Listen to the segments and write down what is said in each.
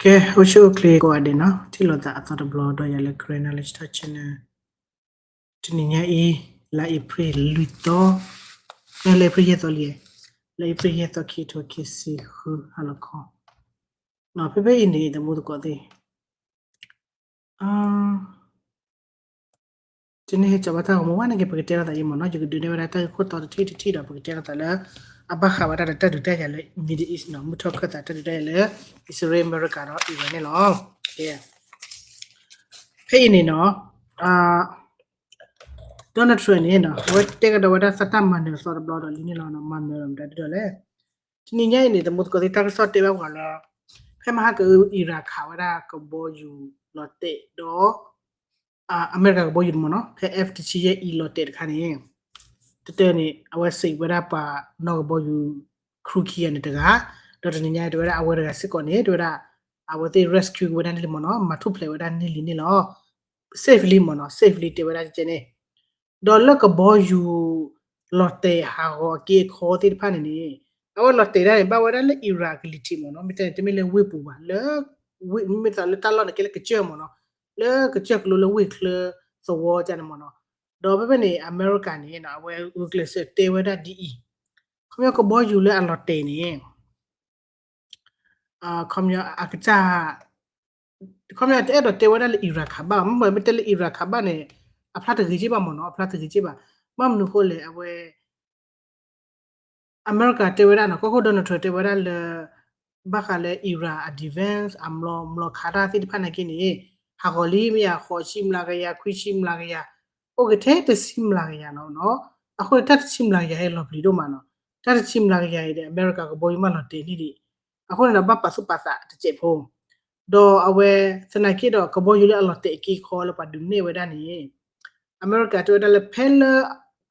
ကဲ အိၣ်ဆူၣ်အိၣ်ချ့ကိးဂၤဒဲးနီၤ, ထံၣ်လိာ်သးအသီတဘျီဒီးယၤလၢ Karen Knowledge Talk Channel တနံၤညါအံၤ လါအ့ဖြ့ၣ်လွံၢ်သီ, မ့ၢ်လါအ့ဖြ့ၣ်ယဲၢ်သီလံ, လါအ့ဖြ့ၣ်ယဲၢ်သီ ခံကထိခံဆံဃု ဟါလီၤခီ, ဖဲဖဲအံၤန့ၣ် သမူသကိးသ့ၣ် တနံၤဟဲကၠီၤဘၣ်တၢ်ဂီၤမူဝဲန့ၣ်က့ၤ ပကတဲလိာ်သးအံၤမ့ၢ်နီၤ, ယကဒုးနဲၣ်ဝဲဒၣ်တၢ်ဂ့ၢ်ခိၣ်တီတထံၣ်တထံၣ်ဒီး ပကတဲလိာ်သးလၢ အဘၣ်ဃးဝဲဒၣ်ဒီးတၢ်ဒုးတၢ်ယၤလၢ Middle East နီၤ, မုၢ်ထီၣ်ခၢၣ်သးတၢ်ဒုးတၢ်ယၤလၢ အံၣ်စရ့လး အမဲရကၤဒီး Iran န့ၣ်လီၤ. ဖဲအံၤန့ၣ်နီၤ Donald Trump န့ၣ်နီၤ အဝဲတဲကဒီးဝဲဒၣ်သးတၢ်မၤနၢၤအသီတဘျီဒီးလံန့ၣ်လီၤ, မၤနၢၤဒီးမတၤဒ်ဒီးလဲၣ်. တနံၤညါအံၤန့ၣ် သမူသကိးသ့ၣ် တၢ်ကစီၣ်တဲဘၣ်ပှၤလၢ ဖဲမဟါကအု Iran ခးဝဲဒၣ်ကဘီယူၤလီၤတဲာ်ဒီး အမဲရကၤကဘီယူၤတမ့ၢ်နီၤ, ဖဲ F တဆံယဲၢ်အံၤလီၤတဲာ်တခါန့ၣ် တတၢၢ်န့ၣ် အဝဲစံးဝဲဒၣ်ပှၤနီၣ်ကဘီယူၤ crew ခံဂၤန့ၣ်တဂၤ, ဒီးတနံၤညါအံၤတဲဝဲဒၣ်အဝဲတဂၤစ့ၢ်ကီးန့ၣ် တဲဝဲဒၣ် အဝဲသ့ၣ် rescue ဝဲဒၣ်န့ၣ်လံမ့ၢ်နီၤ, မၤထူၣ်ဖျဲးဝဲဒၣ်န့ၣ်လံန့ၣ်လီၤ. safely မ့ၢ်နီၤ, safely တဲဝဲဒၣ်ကဲန့ၣ် ဒီးလၢကဘီယူၤ လီၤတဲာ်ဟးဂီၤအက့အခီသ့ၣ်တဖၣ်န့ၣ်န့ၣ် အဝဲလီၤတဲာ်ဒၣ်န့ၣ် ဘၣ်ဝဲဒၣ်လၢ Iran ကလံၤထံးမ့ၢ်နီၤ, မ့ၢ်တဲန့ၣ် တမ့ၢ်လၢဝ့ၢ်ပူၤဘၣ်, လၢ မ့ၢ်သးလၢတၢ်လီၢ်န့ၣ်ကဲလၢကစၢၢ်မ့ၢ်နီၤ, လၢကစၢၢ်ကလိလၢဝ့ၢ်ချၢသဝီကဲန့ၣ်မ့ၢ်နီၤ, ဒီးဖဲဖဲန့ၣ် အမဲရကၤန့ၣ် အဝဲဂုာ်ကျဲးစၢးတဲဝဲဒၣ်ဒ်အံၤ, ခီပညီကဘီယူၤလၢအလီၤတဲာ်န့ၣ် ခီပညီအကစၢ် ခီပညီတအဲၣ်ဒိးတဲဝဲဒၣ်လၢ Iran ခးဘၣ်, မ့မ့ၢ်တဲလၢ Iran ခးဘၣ်န့ၣ် အဖျါတဂ့ၤက့ဘၣ်မ့ၢ်နီၤ, အဖျါတဂ့ၤက့ဘၣ်. ဘၣ်မနုၤအဃိလဲၣ် အဝဲ အမဲရကၤတဲဝဲဒၣ်နီၤ, ကီၢ်ခိၣ် Donald Trump တဲဝဲဒၣ်လၢ ဘၣ်ဃးလၢ Iran အ defense အမျိာ်မျိာ်ခးတၢ်သ့ၣ်တဖၣ်နာ်က့န့ၣ် ဟးဂီၤလံမ့ၢ်ယၤ ဃိးဆံမျးကယၤ ခွံဆံမျးကယၤ အိၣ်က့ၤထဲတဆံမျးကယၤနီၤ, အဃိန့ၣ် တၢ်တဆံမျးကယၤဟဲလီၤပျံၤဒိၣ်မးနီၤ, တၢ်တဆံမျးကယၤအံၤဒီး အမဲရကၤကဘီယူၤမ့ၢ်လီၤတဲာ်န့ၣ်ဒံး, အဃိန့ၣ်ဒီး ဘၣ်ပာ်သူၣ်ပာ်သးတစဲးဖိ ဒီးအဝဲ သနာ်က့ဒီး ကဘီယူၤလၢအလီၤတဲာ်အက့အခီလၢပှၤဒုးနဲၣ်ဝဲဒၣ်န့ၣ် အမဲရကၤတဲဝဲဒၣ်လၢ ဖဲလၢ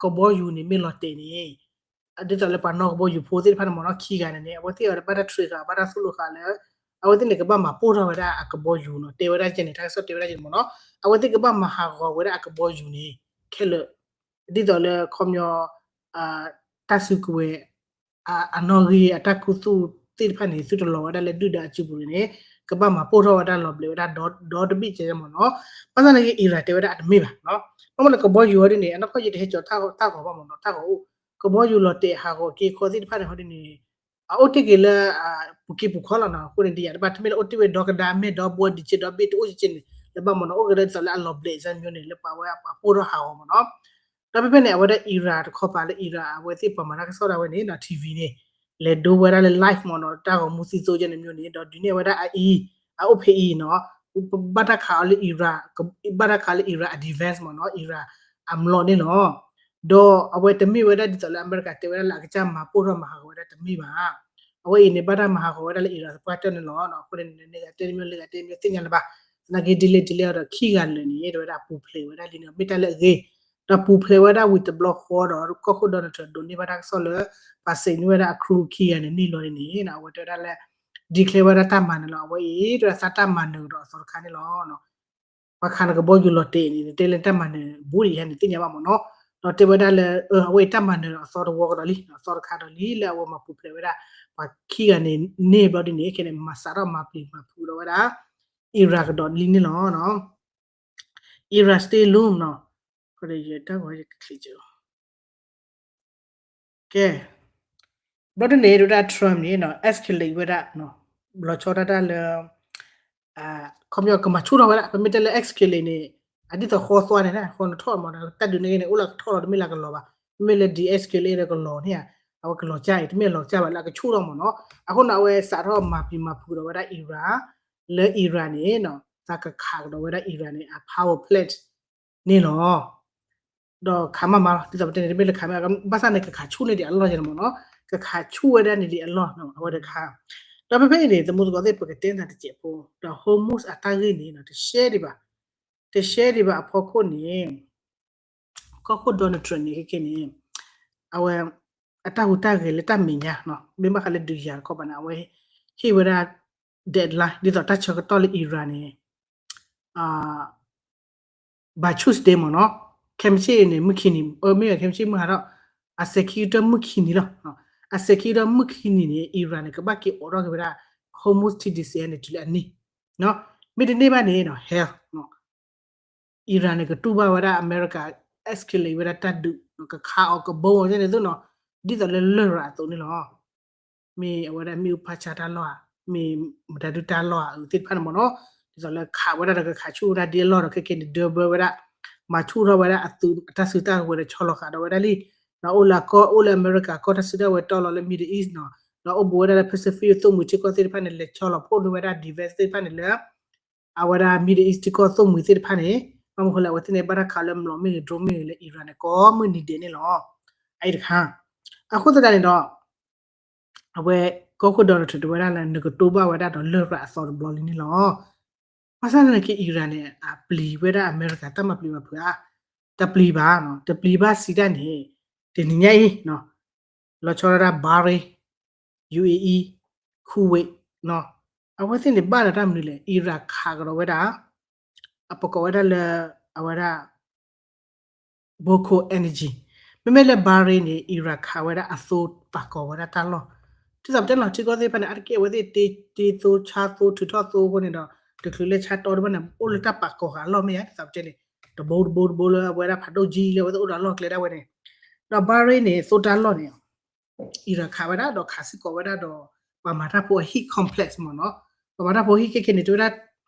ကဘီယူၤန့ၣ်မ့ၢ်လီၤတဲာ်န့ၣ် ဒ်သိးလၢပှၤနီၣ်ကဘီယူၤဖိသ့ၣ်တဖၣ်န့ၣ်မ့ၢ်နီၤ ခံဂၤန့ၣ်န့ၣ် အဝဲသ့ၣ်အီၤဘၣ်တၢ် train ဃာ် ဘၣ်တၢ်သိၣ်လိဃာ်လၢ အဝဲသ့ၣ်န့ၣ် ကဘၣ်မၤပိၢ်ထီၣ်ဝဲဒၣ်အကဘီယူၤနီၤ တဲဝဲဒၣ်ကဲန့ၣ် တၢ်ကစီၣ်တဲဝဲဒၣ်ကဲန့ၣ်မ့ၢ်နီၤ အဝဲသ့ၣ်ကဘၣ်မၤဟးဂီၤဝဲဒၣ်အကဘီယူၤန့ၣ် ခဲလၢာ် ဒ်သိးလၢခီပညီ တၢ်စုကဝဲၤ အနီၣ်ဂံၢ်အတၢ်ခူသူၣ်သ့ၣ်တဖၣ်န့ၣ် သုတလီၤဝဲဒၣ်လၢဒုၣ်ဒါအစုပူၤန့ၣ် ကဘၣ်မၤပိၢ်ထီၣ်ဝဲဒၣ်လီၤဘျဲးဝဲဒၣ်ဒီတဘ့ၣ်ကဲမ့ၢ်နီၤ ဘၣ်ဆၣ်န့ၣ်က့ Iran တဲဝဲဒၣ်အတမ့ၢ်ဘၣ်နီၤ ဘၣ်မနုၤလဲၣ် ကဘီယူၤဝဲဒ်န့ၣ် အနီၢ်ကီၢ်ယဲတဟဲကၠီၤတၢ်ဂီၤဘၣ်မ့ၢ်နီၤ တၢ်ဂီၤအိၣ် ကဘီယူၤလီၤတဲာ်ဟးဂီၤက့ခီသ့ၣ်တဖၣ်န့ၣ်ဟီဒ်န့ၣ် အအိၣ်တ့ၢ်က့ၤလၢ ပူၤက့ပူၤခီလီၤနီၤ အဃိန့ၣ် ဒ်ယၤတဘၣ် တမ့ၢ်လၢအိၣ်တ့ၢ်ဝဲဒီကဒါမဲာ်ဒီဘှီဒံးကဲဒီဘ့ၣ်တအိၣ်ကဲန့ၣ် လၢဘၣ်မ့ၢ်နီၤ အိၣ်ကဒီးဒ်သိးလၢအလီၤဘျဲးစၢ်မျိုးန့ၣ် လၢပှၤဝဲအပိၢ်ထီၣ်ဟးဂီၤမ့ၢ်နီၤ ဒီးဖဲဖဲန့ၣ် အဝဲဒၣ် Iran တခီပၤလၢ Iran အဝဲသ့ၣ်ပှၤမၤတၢ်ကစီၣ်ဒၣ်ဝဲန့ၣ် TV န့ၣ် လဲၤဒိဝဲဒၣ်လၢ live မ့ၢ်နီၤ တၢ်ဂီၤမူသံသိကဲန့ၣ်မျိုးန့ၣ် ဒီးဒုးနဲၣ်ဝဲဒၣ်အအံၤ အအိၣ်ဖဲအံၤနီၤ ဘၣ်တၢ်ခးအီၤလၢ Iran ဘၣ်တၢ်ခးလၢ Iran အ defense မ့ၢ်နီၤ Iran အမျိာ်န့ၣ်လီၤ ဒီးအဝဲတမ့ၢ်ဝဲဒၣ်ဒ်သိးလၢအမဲရကၤတဲဝဲဒၣ်လၢ အကစၢ်မၤပိၢ်ထီၣ်မၤဟးဂီၤဝဲဒၣ်တမ့ၢ်ဘၣ် အဝဲအံၤန့ၣ် ဘၣ်တၢ်မၤဟးဂီၤဝဲဒၣ်လၢ Iran သပှၢ်တၢၢ်န့ၣ်လီၤ. အဃိန့ၣ် နဂၤတဲတမံၤ လၢဂၤတဲတမံၤ သ့ၣ်ညါလၢၤဘၣ်. သနာ်က့ ဒ်လဲၣ်ဒ်လဲၣ်ဒီး ခံဂၤလၢာ်န့ၣ် တဲဝဲဒၣ်ပူၤဖျဲးဝဲဒၣ်လံန့ၣ် မ့ၢ်တၢ်လၢအဂ့ၤ ဒီးပူၤဖျဲးဝဲဒၣ်ဝံၤတဘျီဃီဒီး ကီၢ်ခိၣ် Donald Trump ဒိးန့ၢ်ဘၣ်တၢ်ကစီၣ်လၢ ပှၤစံးန့ၢ်ဝဲဒၣ်အ crew ခံဂၤန့ၣ် န့ၢ်လီၤန့ၣ်န့ၣ် အဝဲတဲဝဲဒၣ်လၢ declare ဝဲဒၣ်တၢ်မၤနၢၤလီၤ. အဝဲအံၤ တဲဝဲဒၣ်သးတၢ်မၤနၢၤကဒီးအသီတခါန့ၣ်လီၤ. ပှၤခးနကဘီယူၤလီၤတဲာ်န့ၣ် တဲလၢတၢ်မၤနၢၤဘူးဒံးဟဲန့ၣ် သ့ၣ်ညါဘၣ်မ့ၢ်နီၤ. ဒီးတဲဝဲဒၣ်လၢ အဝဲအံၤတၢ်မၤနၢၤအသီတဝီကဒီးလံ အသီတခါဒီးလံ လၢအဝဲမၤပူၤဖျဲးဝဲဒၣ် ပှၤခံဂၤန့ၣ် န့ၢ်ဘျီဒ်န့ၣ် ခဲန့ၣ် မၤစးထီၣ်မၤပျံၤမၤဖုးဒီးဝဲဒၣ် Iran ကဒီးလံန့ၣ်လီၤ. Iran stay low မ့ၢ်နီၤ. တၢ်ဂီၤယကချ့းကဲ ကဲ ဘျီဒ်န့ၣ် တဲဝဲဒၣ် Trump န့ၣ် escalate ဝဲဒၣ် လီၤဆီဒၣ်တၢ်လၢ ခီပညီကမၤဆူၣ်ထီၣ်ဝဲဒၣ် ပမ့ၢ်တဲလၢ escalate န့ၣ် အဒ်သိးဃီသွါန့ၣ် ဃီနထီၣ်မ့ၢ် တၢ်ဒုးန့ၣ်ဂ့ၤန့ၣ် အိၣ်လၢကထီၣ်လီၤ တမ့ၢ်လၢကလီၤဘၣ် မ့မ့ၢ်လၢ de-escalate ဒီးကလီၤန့ၣ် အဝဲကလီၤကၢ်အံၤ တမ့ၢ်လီၤကၢ်ဘၣ်လၢအကဆူၣ်ထီၣ်မ့ၢ်နီၤ အဃိန့ၣ် အဝဲစးထီၣ်မၤပျံၤမၤဖုးဒီးဝဲဒၣ် Iran လၢ Iran န့ၣ် သးကခးကဒီးဝဲဒၣ် Iran န့ၣ် အ power plant န့ၣ်လီၤ. ဒီးခးမးမးလီၤ ဒ်သိးပတဲန့ၣ် တမ့ၢ်လၢခးမး ဘၣ်ဆၣ်န့ၣ် ကခးဆူၣ်န့ၢ်ဒံးအလီၢ်ယဲန့ၣ်မ့ၢ်နီၤ ကခးဆူၣ်ဝဲဒၣ်န့ၣ်ဒံးအလီၢ် အဝဲတခါ ဒီးဖဲဖဲအံၤန့ၣ် သမူသကိးသ့ၣ် ပကတဲနၤတစဲးဖိ ဒီး Hormuz အတၢ်ဂ့ၢ်န့ၣ် တရှဲဒံးဘၣ် တရှဲဒံးဘၣ်အဖီခိၣ်န့ၣ် ကီၢ်ခိၣ် Donald Trump န့ၣ် ခဲကဲန့ၣ် အဝဲ အတၢ်ဟူးတၢ်ဂဲၤလၢတၢ်မဲာ်ညါ မ့ၢ်ဘၣ်ဃးလၢဒုးယၤတခီပၤန့ၣ် အဝဲဟ့ၣ်ဝဲဒၣ် deadline ဒ်သိးတၢ်ဆၢကတီၢ်လၢ Iran န့ၣ် by Tuesday မ့ၢ်နီၤ ခဲမုၢ်ဆ့ၣ်န့ၣ် မုၢ်ခံနံၤ မ့ၢ်ခဲမုၢ်ဆ့ၣ်မုၢ်ဟါထီၣ် အစဲးခံကတၢၢ်မုၢ်ခံနံၤလီၤ အစဲးခံကတၢၢ်မုၢ်ခံနံၤန့ၣ် Iran န့ၣ် ကဘၣ်က့ၤအိးထီၣ်က့ၤဝဲဒၣ် Hormuz ထံဒံးစ့န့ၣ် တုၤလၢအန့ၣ် မ့ၢ်တန့ၢ်ဘၣ်န့ၣ်နီၤ hell နီၤ Iran န့ၣ် ကတူၢ်ဘၣ်ဝဲဒၣ်အမဲရကၤ escalate ဝဲဒၣ်တၢ်ဒုးနီၤ ကခးအီၤကဘီအီၤန့ၣ်သ့ၣ်နီၤ ဒ်သိးလၢလရာ်အသိးန့ၣ်လီၤ. မ့ၢ်အဝဲဒၣ်မ့ၣ်အူဖးဆါတၢ်လီၢ်ဧါ, မ့ၢ်မတၤဒုတၢ်လီၢ်ဧါ အဝဲသ့ၣ်တဖၣ်န့ၣ်မ့ၢ်နီၤ, ဒ်သိးလၢခးဝဲဒၣ်ဒီးကခးဆူၣ်ဝဲဒၣ်ဒ်အလီၢ်ဒီး ခဲကဲန့ၣ် ဒၢဘၢဝဲဒၣ်, မၤဆူၣ်ထီၣ်ဝဲဒၣ်အသုးအတၢ်စုတၢ်ကဝဲၤဒီးဆီလီၤဃာ်ဒီးဝဲဒၣ်လံ, ဒီးအိၣ်လၢအကီၢ် အိၣ်လၢအမဲရကၤကီၢ်တၢ်စုတၢ်ကဝဲၤတီလီၤလၢ Middle East နီၤ, ဒီးအိၣ်ဘူးဝဲဒၣ်လၢ Pacific သိၣ်မှံၤထံကီၢ်သ့ၣ်တဖၣ်န့ၣ် လဲၤဆီလီၤဖှိၣ်န့ၢ်ဝဲဒၣ် device သ့ၣ်တဖၣ်န့ၣ်လၢ အဝဲဒၣ် Middle East ထံကီၢ်သိၣ်မှံၤသ့ၣ်တဖၣ်န့ၣ်, ဘၣ်မနုၤဃိလဲၣ် အဝဲသ့ၣ်န့ၣ် ဘၣ်တၢ်ခးလၢမျိာ်မ့ၢ်ဂ့ၤ drone မ့ၢ်ဂ့ၤလၢ Iran န့ၣ် ကိးမုၢ်နံၤဒဲးန့ၣ်လီၤ. အအံၤတခါ, အဃိသတးန့ၣ်ဒီး အဝဲကီၢ်ခိၣ် Donald Trump တဲဝဲဒၣ်လၢ နကတူၢ်ဘၣ်ဝဲဒၣ်ဒီးလရာ်အသီတဘျီလံန့ၣ်လီၤ. ဘၣ်ဆၣ်သနာ်က့ Iran န့ၣ် အပျံၤဝဲဒၣ်အမဲရကၤတၢ်မၤပျံၤမၤဖုးဧါ, တပျံၤဘၣ်နီၤ, တပျံၤဘၣ်စံးတၢ်န့ၣ်, တနံၤညါအံၤ လီၤဆီဒၣ်တၢ် Bahrain, UAE, Kuwait နီၤ, အဝဲသ့ၣ်န့ၣ် ဘၣ်ဒီးတၢ်မနုၤလဲၣ်, Iran ခးကဒီးဝဲဒၣ် အပကိးဝဲဒၣ်လၢ အဝဲဒၣ် Boco Energy, မ့မ့ၢ်လၢ Bahrain န့ၣ် Iran ခးဝဲဒၣ်အသိပာ်ကီၤဝဲဒၣ်တၢ်လီၢ်, ဒ်သိးပတဲန့ၣ်လီၤ ထံကီၢ်သ့ၣ်တဖၣ်န့ၣ် အါတက့ၢ်အဝဲသ့ၣ်တ့သိဆါသိထုးထီၣ်သိအဃိန့ၣ်ဒီး တချုးလၢဆါတီတဖၣ်န့ၣ် အိၣ်လၢတၢ်ပာ်ကီၤဃာ်အလီၢ်မ့ၢ်ဧါ, ဒ်သိးပတဲန့ၣ် တဘိတဘိတဘိလၢအဝဲဒၣ်ဖးဒိၣ်ကၠံလၢအဝဲသ့ၣ်အိၣ်ဒီးအလီၢ်ကျဲဒၣ်ဝဲန့ၣ်, ဒီး Bahrain န့ၣ် သိတၢ်လီၢ်န့ၣ် Iran ခးဝဲဒၣ်ဒီးခးစ့ၢ်ကီးဝဲဒၣ်ဒီး ပှၤမၤတၢ်ဖိအ heat complex မ့ၢ်နီၤ, ပှၤမၤတၢ်ဖိဟံၣ်ခဲခဲန့ၣ် တဲဝဲဒၣ်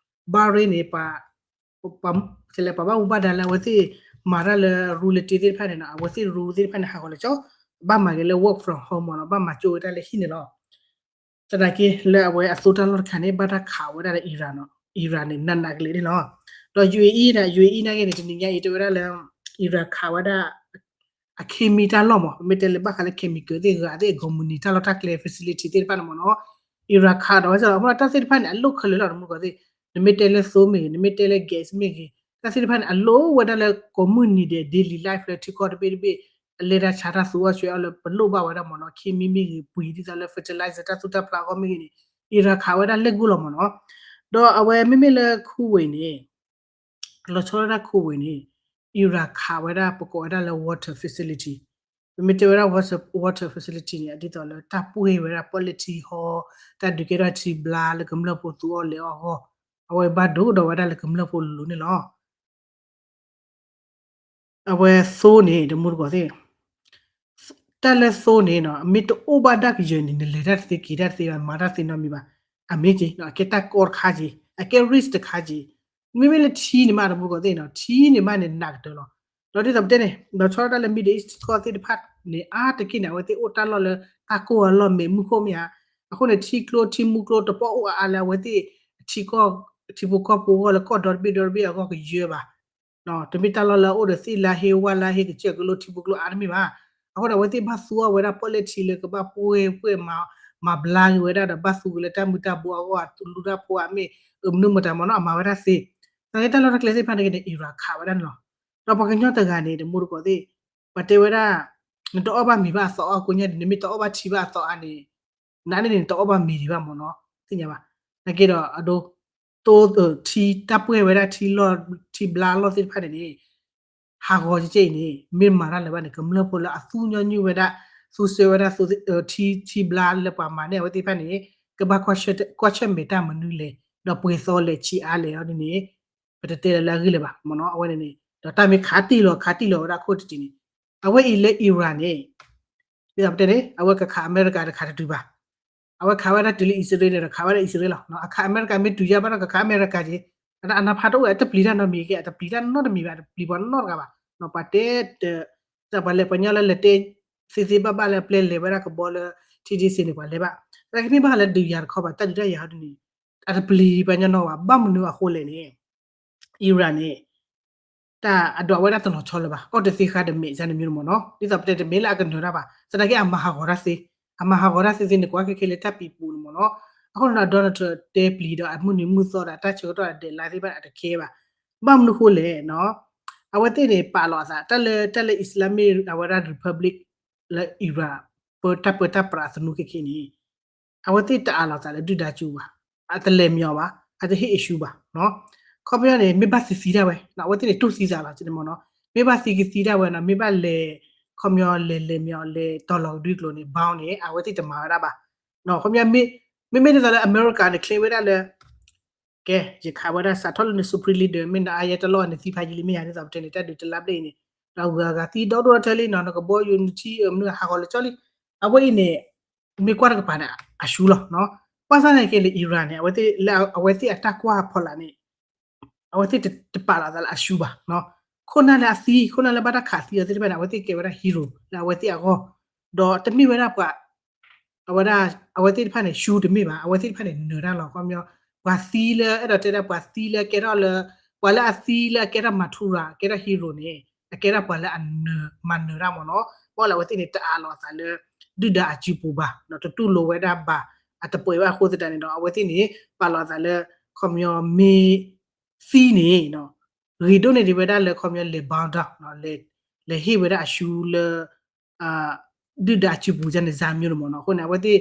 Bahrain န့ၣ် ပှၤ ပှၤဘၣ်မူဘၣ်ဒါလၢအဝဲသ့ၣ်မၤတၢ်လၢရူလၢတ့သ့ၣ်တဖၣ်န့ၣ်နီၤ, အဝဲသ့ၣ်ရူသ့ၣ်တဖၣ်န့ၣ် ဟးဂီၤလၢကၠီ, ဘၣ်မၤက့ၤလၢ work from home မ့ၢ်နီၤ, ဘၣ်မၤကၠိဝဲဒၣ်လၢဟံၣ်န့ၣ်လီၤ. သနာ်က့လၢအဝဲအသိတၢ်လီၢ်တခါန့ၣ် ဘၣ်တၢ်ခးဝဲဒၣ်လၢ Iran နီၤ, Iran န့ၣ် နးနးကလဲာ်န့ၣ်လီၤ. ဒီး UAE န့ၣ် UAE နာ်က့န့ၣ် တနံၤညါအံၤတဲဝဲဒၣ်လၢ Iran ခးဝဲဒၣ် အ chemi တၢ်လီၢ်မ့ၢ် ပမ့ၢ်တဲလၢဘၣ်ဃးလၢ chemical သ့ၣ်ဂၤသ့ၣ် အဂီၢ်မုၢ်နံၤတၢ်လီၢ်တၢ်ကျဲ facility သ့ၣ်တဖၣ်န့ၣ်မ့ၢ်နီၤ, Iran ခးဒီးဝဲစ့ၢ်လီၤ. အဃိဒီးတၢ်သ့ၣ်တဖၣ်န့ၣ် အလိၣ်ခဲလၢာ်လီၤ တမူတကိးသ့ၣ်, နမ့ၢ်တဲလၢသိမ့ၢ်ဂ့ၤ, နမ့ၢ်တဲလၢ gas မ့ၢ်ဂ့ၤ, တၢ်သ့ၣ်တဖၣ်န့ၣ် အလိၣ်ဝဲဒၣ်လၢကိးမုၢ်နံၤဒဲး daily life လၢထံကီၢ်တဘ့ၣ်တဘ့ၣ် အလဲၤတၢ်ဆါတၢ်သူအီၣ်ဆွဲအီၣ်လၢပလိၣ်ဘၣ်ဝဲဒၣ်မ့ၢ်နီၤ, chemi မ့ၢ်ဂ့ၤ ပှ့ၤဒ်သိးလၢ fertilizer တၢ်သူတၢ်ဖျးအဂီၢ်မ့ၢ်ဂ့ၤန့ၣ် Iran ခးဝဲဒၣ်လၢာ်ဂိၢ်လီၤမ့ၢ်နီၤ. ဒီးအဝဲမ့မ့ၢ်လၢ Kuwait န့ၣ် လီၤဆီဒၣ်တၢ် Kuwait န့ၣ် Iran ခးဝဲဒၣ် ပကိးဝဲဒၣ်လၢ water facility, ပမ့ၢ်တဲဝဲဒၣ် water, water facility န့ၣ် ဒ်သိးလၢတၢ်ပှ့ၢ်ဝဲဒၣ် ပီၣ်လဲၣ်ထံဟီ, တၢ်ဒုးကဲထီၣ်ထံဘျါလၢကမျၢၢ်ဖိသူအီၣ်လဲၤအီၣ်အဂီၢ်, အဝဲဘၣ်ဒိးဒီးဝဲဒၣ်လၢကမျၢၢ်ဖိလိၤလိၤန့ၣ်လီၤ. အဝဲသိန့ၣ် တမူတကိးသ့ၣ်, တၢ်လၢသိန့ၣ်နီၤ မ့ၢ်တအိၣ်ဘၣ်ဒၣ်ကယၢၤန့ၣ် နလဲၤတၢ်တသ့က့ၤတၢ်တသ့ဘၣ် မၤတၢ်တသ့နီတမံၤဘၣ်. အမ့ၢ်က့ၤ အကဲတၢ်ကီတခါက့ၤ အကဲ risk တခါက့ၤ, မ့မ့ၢ်လၢထံန့ၣ်မး တမူတကိးသ့ၣ်နီၤ ထံန့ၣ်မးန့ၣ် နးကတၢၢ်လီၤ. ဒီးဒ်သိးပတဲန့ၣ် ဒီးဆီဒၣ်တၢ်လၢ Middle East ထံကီၢ်သ့ၣ်တဖၣ်န့ၣ် အါတက့ၢ်န့ၣ် အဝဲသ့ၣ်အိၣ်တၢ်လီၢ်လၢတၢ်ကိၢ်အလီၢ်မဲာ်မုၢ်ခိၣ်မ့ၢ်ဧါ. အဃိန့ၣ် ထံကျိထံမူကျိတပီၢ်အိၣ်အါအါလၢအဝဲသ့ၣ် ထံကီၢ် ထံဖိကီၢ်ဖိအဂီၢ်လၢကီၢ်ဒီတဘ့ၣ်ဒီတဘ့ၣ်အဂီၢ်ကယၢဘၣ် တမ့ၢ်တၢ်လီၢ်လၢအအိၣ်ဒီးသ့ၣ်လါဟ့ဝၣ်လါဟ့ကစၢၢ်ကလိထံဖိကျိအါတမ့ၢ်ဘၣ်. အဃိန့ၣ် အဝဲသ့ၣ်ဘၣ်သူအီၣ်ဝဲဒၣ်ပီၣ်လဲၣ်ထံလၢကဘၣ်ပှ့ၤပှ့ၤ မၤဘျါက့ၤဝဲဒၣ်ဒီး ဘၣ်သူက့ၤလၢတၢ်မုၢ်တၢ်ဘိအဂီၢ် လူတၢ်ဖိအမ့ၢ် အမနုၤမတၤမ့ၢ်နီၤ အမၤဝဲဒၣ်သ့. သနာ်က့တၢ်လီၢ်တၢ်ကျဲသ့ၣ်တဖၣ်န့ၣ် Iran ခးဝဲဒၣ်န့ၣ်လီၤ. ဒီးပှၤကညီတဂၤန့ၣ် တမူတကိးသ့ၣ် ပှၤတဲဝဲဒၣ် နတအီၣ်ဘၣ်မ့ၤဘၣ်အသီအါ ကိညါန့ၣ် နမ့ၢ်တအီၣ်ဘၣ်ထံဘၣ်အသီအါန့ၣ် နန့ၣ်န့ၣ် နတအီၣ်ဘၣ်မ့ၤဒံးဘၣ်မ့ၢ်နီၤ သ့ၣ်ညါဘၣ်. နာ်က့ဒီး အဒိ တိ ထံတၢ်ပှဲၢ်ဝဲဒၣ်ထံလီၢ် ထံဘျါလီၢ်သ့ၣ်တဖၣ်န့ၣ်န့ၣ် ဟးဂီၤကဲကဲအံၤန့ၣ် မ့ၢ်မၤတၢ်လၢၤဘၣ်န့ၣ် ကမျၢၢ်ဖိလၢအသူညီနုၢ်ဝဲဒၣ် သူစၢၤဝဲဒၣ် ထံ ထံဘျါလၢပှၤမၤန့ၢ်အဝဲသ့ၣ်တဖၣ်န့ၣ် ကဘၣ်ကွၢ်ဆၢၣ်မဲာ်တၢ်မနုၤလဲၣ် ဒီးပှဲၤသီလဲၣ်ဆံးအါလဲၣ်အီၤဒ်န့ၣ် ပတတဲလၢၤလၢအဂ့ၢ်လၢၤဘၣ်မ့ၢ်နီၤ အဝဲန့ၣ်န့ၣ် ဒီးတၢ်မ့ၢ်ခးတံၢ်လီၤခးတံၢ်လီၤဝဲဒၣ်ခိၣ်တတံၢ်န့ၣ် အဝဲအံၤလၢ Iran န့ၣ် ဒ်သိးပတဲန့ၣ် အဝဲကခးအမဲရကၤတခးတတုၤဘၣ်. အဝဲခးဝဲဒၣ်တုၤလၢအံၣ်စရ့လးန့ၣ်ဒီး ခးဝဲဒၣ်အံၣ်စရ့လးလီၤ. အခးအမဲရကၤမ့ၢ်တုၤယါဘၣ်ဒီး ကခးအမဲရကၤက့ၤ အတၢ်အနၢ်ဖးတအိၣ် အတပျံၤတၢ်နီတမံၤက့ၤ အတပျံၤတၢ်နီတမံၤဘၣ် တပျံၤပှၤနီတဂၤဘၣ်. ပှၤတဲ ပှၤလဲၤပှၤညီလၢလဲၤတဲ သ့သ့ဘၣ်ဘၣ်လၢပျဲလဲၤဝဲဒၣ်ကဘီလၢ ထံဒ့စ့န့ၣ် ပှၤလဲၤဘၣ်. သနာ်က့မ့ၢ်ဘၣ်ဃးလၢဒုးယၤတခီဘၣ် တၢ်ဒုးတၢ်ယၤဟီဒ်န့ၣ် အတပျံၤပှၤညီနီတဂၤဘၣ်. ဘၣ်မနုၤအဃိလဲၣ်န့ၣ် Iran န့ၣ် တၢ်အဒွးဝဲဒၣ်တလီၤဆီလၢၤဘၣ် အီၣ်တသ့ဃါတမဲာ်န့ၣ်မ့ၢ်မ့ၢ်နီၤ ဒ်သိးပတဲတမ့ၢ်လၢအကနၢၤတၢ်ဘၣ် သနာ်က့အမၤဟးဂီၤတၢ်သ့ အမၤဟးဂီၤတၢ်သ့သ့န့ၣ် ကွၢ်ခဲခဲလၢတၢ်ပံၤပူၤန့ၣ်မ့ၢ်နီၤ အဃိန့ၣ်ဒီး Donald Trump တဲပျံၤဒီးအမုၢ်နံၤမုၢ်သီဒီးအတၢ်ဆၢကတီၢ်အဒဲးလါသ့ၣ်တဖၣ်န့ၣ် အတခဲဘၣ် ဘၣ်မနုၤဃိလဲၣ်နီၤ အဝဲသ့ၣ်န့ၣ် ပာ်လီၤအသး တၢ်လၢ တၢ်လၢ Islamic အဝဲဒၣ် Republic လၢ Iran ပၢတၢ်ပၢတၢ်ပြးအသနူခဲခဲန့ၣ် အဝဲသ့ၣ်တအးလီၤသးလၢဒုၣ်ဒါကၠိဘၣ် အတလဲၤမညီဘၣ် အတဟ့ၣ် issue ဘၣ် ခီပညီန့ၣ် မ့ၢ်ဘၣ်သံသံဒၣ်ဝဲ အဝဲသ့ၣ်န့ၣ်တူၢ်သံသးလီၤမ့ၢ်နီၤ မ့ၢ်ဘၣ်သံကသံဒၣ်ဝဲနီၤ မ့ၢ်ဘၣ်လဲၤ ခီပညီလဲၤလဲၤမညီလဲၤတီၤလီၤကဒွံကျိၤန့ၣ် ဘၣ်န့ၣ် အဝဲသ့ၣ်တမၤဝဲဒၣ်ဘၣ် ခီပညီ မ့မ့ၢ်ဒ်သိးလၢအမဲရကၤန့ၣ် claim ဝဲဒၣ်လၢ ကဲ ယခးဝဲဒၣ်စးထီၣ်လၢန Supreme Leader မ့ၢ်နအါယဲတလီၢ်နသံဖးယံာ်လံမ့ၢ်ယၤ ဒ်သိးပတဲန့ၣ် တၢ်ဒုးတလါဘျဲၣ်အံၤန့ၣ် ဒီးဂုၤအဂၤသံဒီဒိၣ်ထီၣ်ထဲလံနီၤ နကဘီယူၤနထံအမနုၤဟးဂီၤလၢကၠီလံ အဝဲအံၤန့ၣ် မ့ၢ်ကွၢ်တကပၤန့ၣ် အရှုံးလီၤနီၤ ဘၣ်ဆၣ်သနာ်က့လၢ Iran န့ၣ် အဝဲသ့ၣ်အတၢ်ကွၢ်ဖီလာ်န့ၣ် အဝဲသ့ၣ်တပာ်လီၤသးလၢအရှုံးဘၣ်နီၤ ခိၣ်နၢ်လၢအသံ ခိၣ်နၢ်လၢဘၣ်တၢ်ခးသံအီၤသ့ၣ်တဖၣ်န့ၣ် အဝဲသ့ၣ်ကဲဝဲဒၣ် hero လၢအဝဲသ့ၣ်အဂီၢ် ဒီးတမ့ၢ်ဝဲဒၣ်ပှၤ အဝဲဒၣ် အဝဲသ့ၣ်တဖၣ်န့ၣ် ရှုံးတမ့ၢ်ဘၣ် အဝဲသ့ၣ်တဖၣ်န့ၣ် နၢၤတၢ်လီၤ ခီပညီ ပှၤသံလၢ အဲၣ်ဒိးတဲဒၣ်ပှၤသံလၢအကဲထီၣ်လၢ ပှၤလၢအသံလၢအကဲထီၣ် martyr အကဲထီၣ် hero န့ၣ် အကဲထီၣ်ပှၤလၢအနၢၤ မၤနၢၤတၢ်မ့ၢ်နီၤ ဘၣ်လၢအဝဲသ့ၣ်န့ၣ် တအးလီၤအသးလၢ ဒုၣ်ဒါအစုပူၤဘၣ် တတူၢ်လိာ်ဝဲဒၣ်ဘၣ် အတပှဲၤဘၣ်အဃိသတးန့ၣ်ဒီး အဝဲသ့ၣ်န့ၣ် ပာ်လီၤအသးလၢ ခီပညီမ့ၢ်သံန့ၣ် ဂ့ၤဒိၣ်န့ၢ်ဒံးဝဲဒၣ်လၢခီပညီလဲၤ bow down လဲၤဟ့ၣ်ဝဲဒၣ်အရှုံးလၢ ဒုၣ်ဒါအစုပူၤန့ၣ် စါမျိုးန့ၣ်မ့ၢ်နီၤ အဃိန့ၣ် အဝဲသ့ၣ်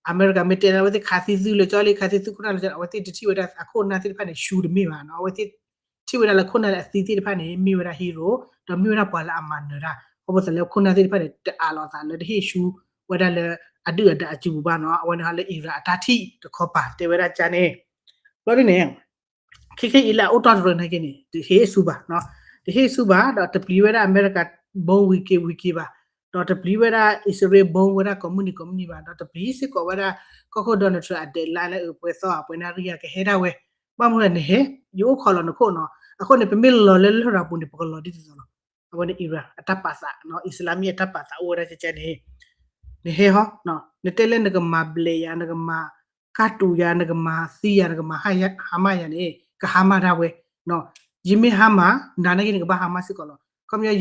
အမဲရကၤမ့ၢ်တဲလၢအဝဲသ့ၣ်ခးသံသုလၢကၠီလံ ခးသံသုခိၣ်နၢ်လၢကၠီ အဝဲသ့ၣ်တထံၣ်ဝဲဒၣ်အခိၣ်နၢ်သ့ၣ်တဖၣ်န့ၣ် ရှုံးတမ့ၢ်ဘၣ်နီၤ အဝဲသ့ၣ်ထံၣ်ဝဲဒၣ်လၢခိၣ်နၢ်လၢအသံသ့ၣ်တဖၣ်န့ၣ် မ့ၢ်ဝဲဒၣ် hero ဒီးမ့ၢ်ဝဲဒၣ်ပှၤလၢအမၤနၢၤတၢ် ခီဖျိလၢခိၣ်နၢ်သ့ၣ်တဖၣ်န့ၣ် တအးလီၤအသးလၢတဟ့ၣ်ရှုံးဝဲဒၣ်လၢ အဒုၣ်အဒါအစုပူၤဘၣ်နီၤ အဝဲန့ၣ်ဟီလၢ Iran အတၢ်ထံၣ်တခီပၤတဲဝဲဒၣ်ကန့ၣ် ဘျီဒ်န့ၣ် ခဲခဲအံၤလၢအအိၣ်တီၢ်တရၢနာ်က့န့ၣ် တဟ့ၣ်ဆူၣ်ဘၣ်နီၤ တဟ့ၣ်ဆူၣ်ဘၣ် ဒီးတပျံၤဝဲဒၣ်အမဲရကၤ bomb ဝံၤက့ၤဝံၤက့ၤဘၣ် ဒီးတပျံၤဝဲဒၣ်အံၣ်စရ့လး bomb ဝဲဒၣ်ကိးမုၢ်နံၤကိးမုၢ်နံၤဘၣ် ဒီးတပျံၤစ့ၢ်ကီးဝဲဒၣ် ကီၢ်ခိၣ် Donald Trump အ deadline လၢအပှဲၤသီအပှဲၤနၣ်ရံၣ်အကဟဲဒၣ်ဝဲ ဘၣ်မနုၤလဲၣ်နဟဲ ယအိၣ်ခိးလီၤနခိၣ်နီၤ အဃိန့ၣ် ပမ့ၢ်လီၤလၢလရာ်ပူၤန့ၣ် ပကလီၤဒ်သိးသိးလီၤ အဝဲန့ၣ် Iran အတၢ်ပာ်သးနီၤ အံၣ်စလါမံအတၢ်ပာ်သးအိၣ်ဝဲဒၣ်ကကဲန့ၣ် နဟဲဟီ နတဲလၢနကမၤဘျဲးယၤ နကမၤကၢ်တူာ်ယၤ နကမၤသံယၤ နကမၤဟါမၢ်ယၤန့ၣ် ကဟါမၢ်ဒၣ်ဝဲ ယမ့ၢ်ဟါမၢ် နၤနာ်က့န့ၣ် ကဘၣ်ဟါမၢ်စ့ၢ်ကီးလီၤ ခီပညီ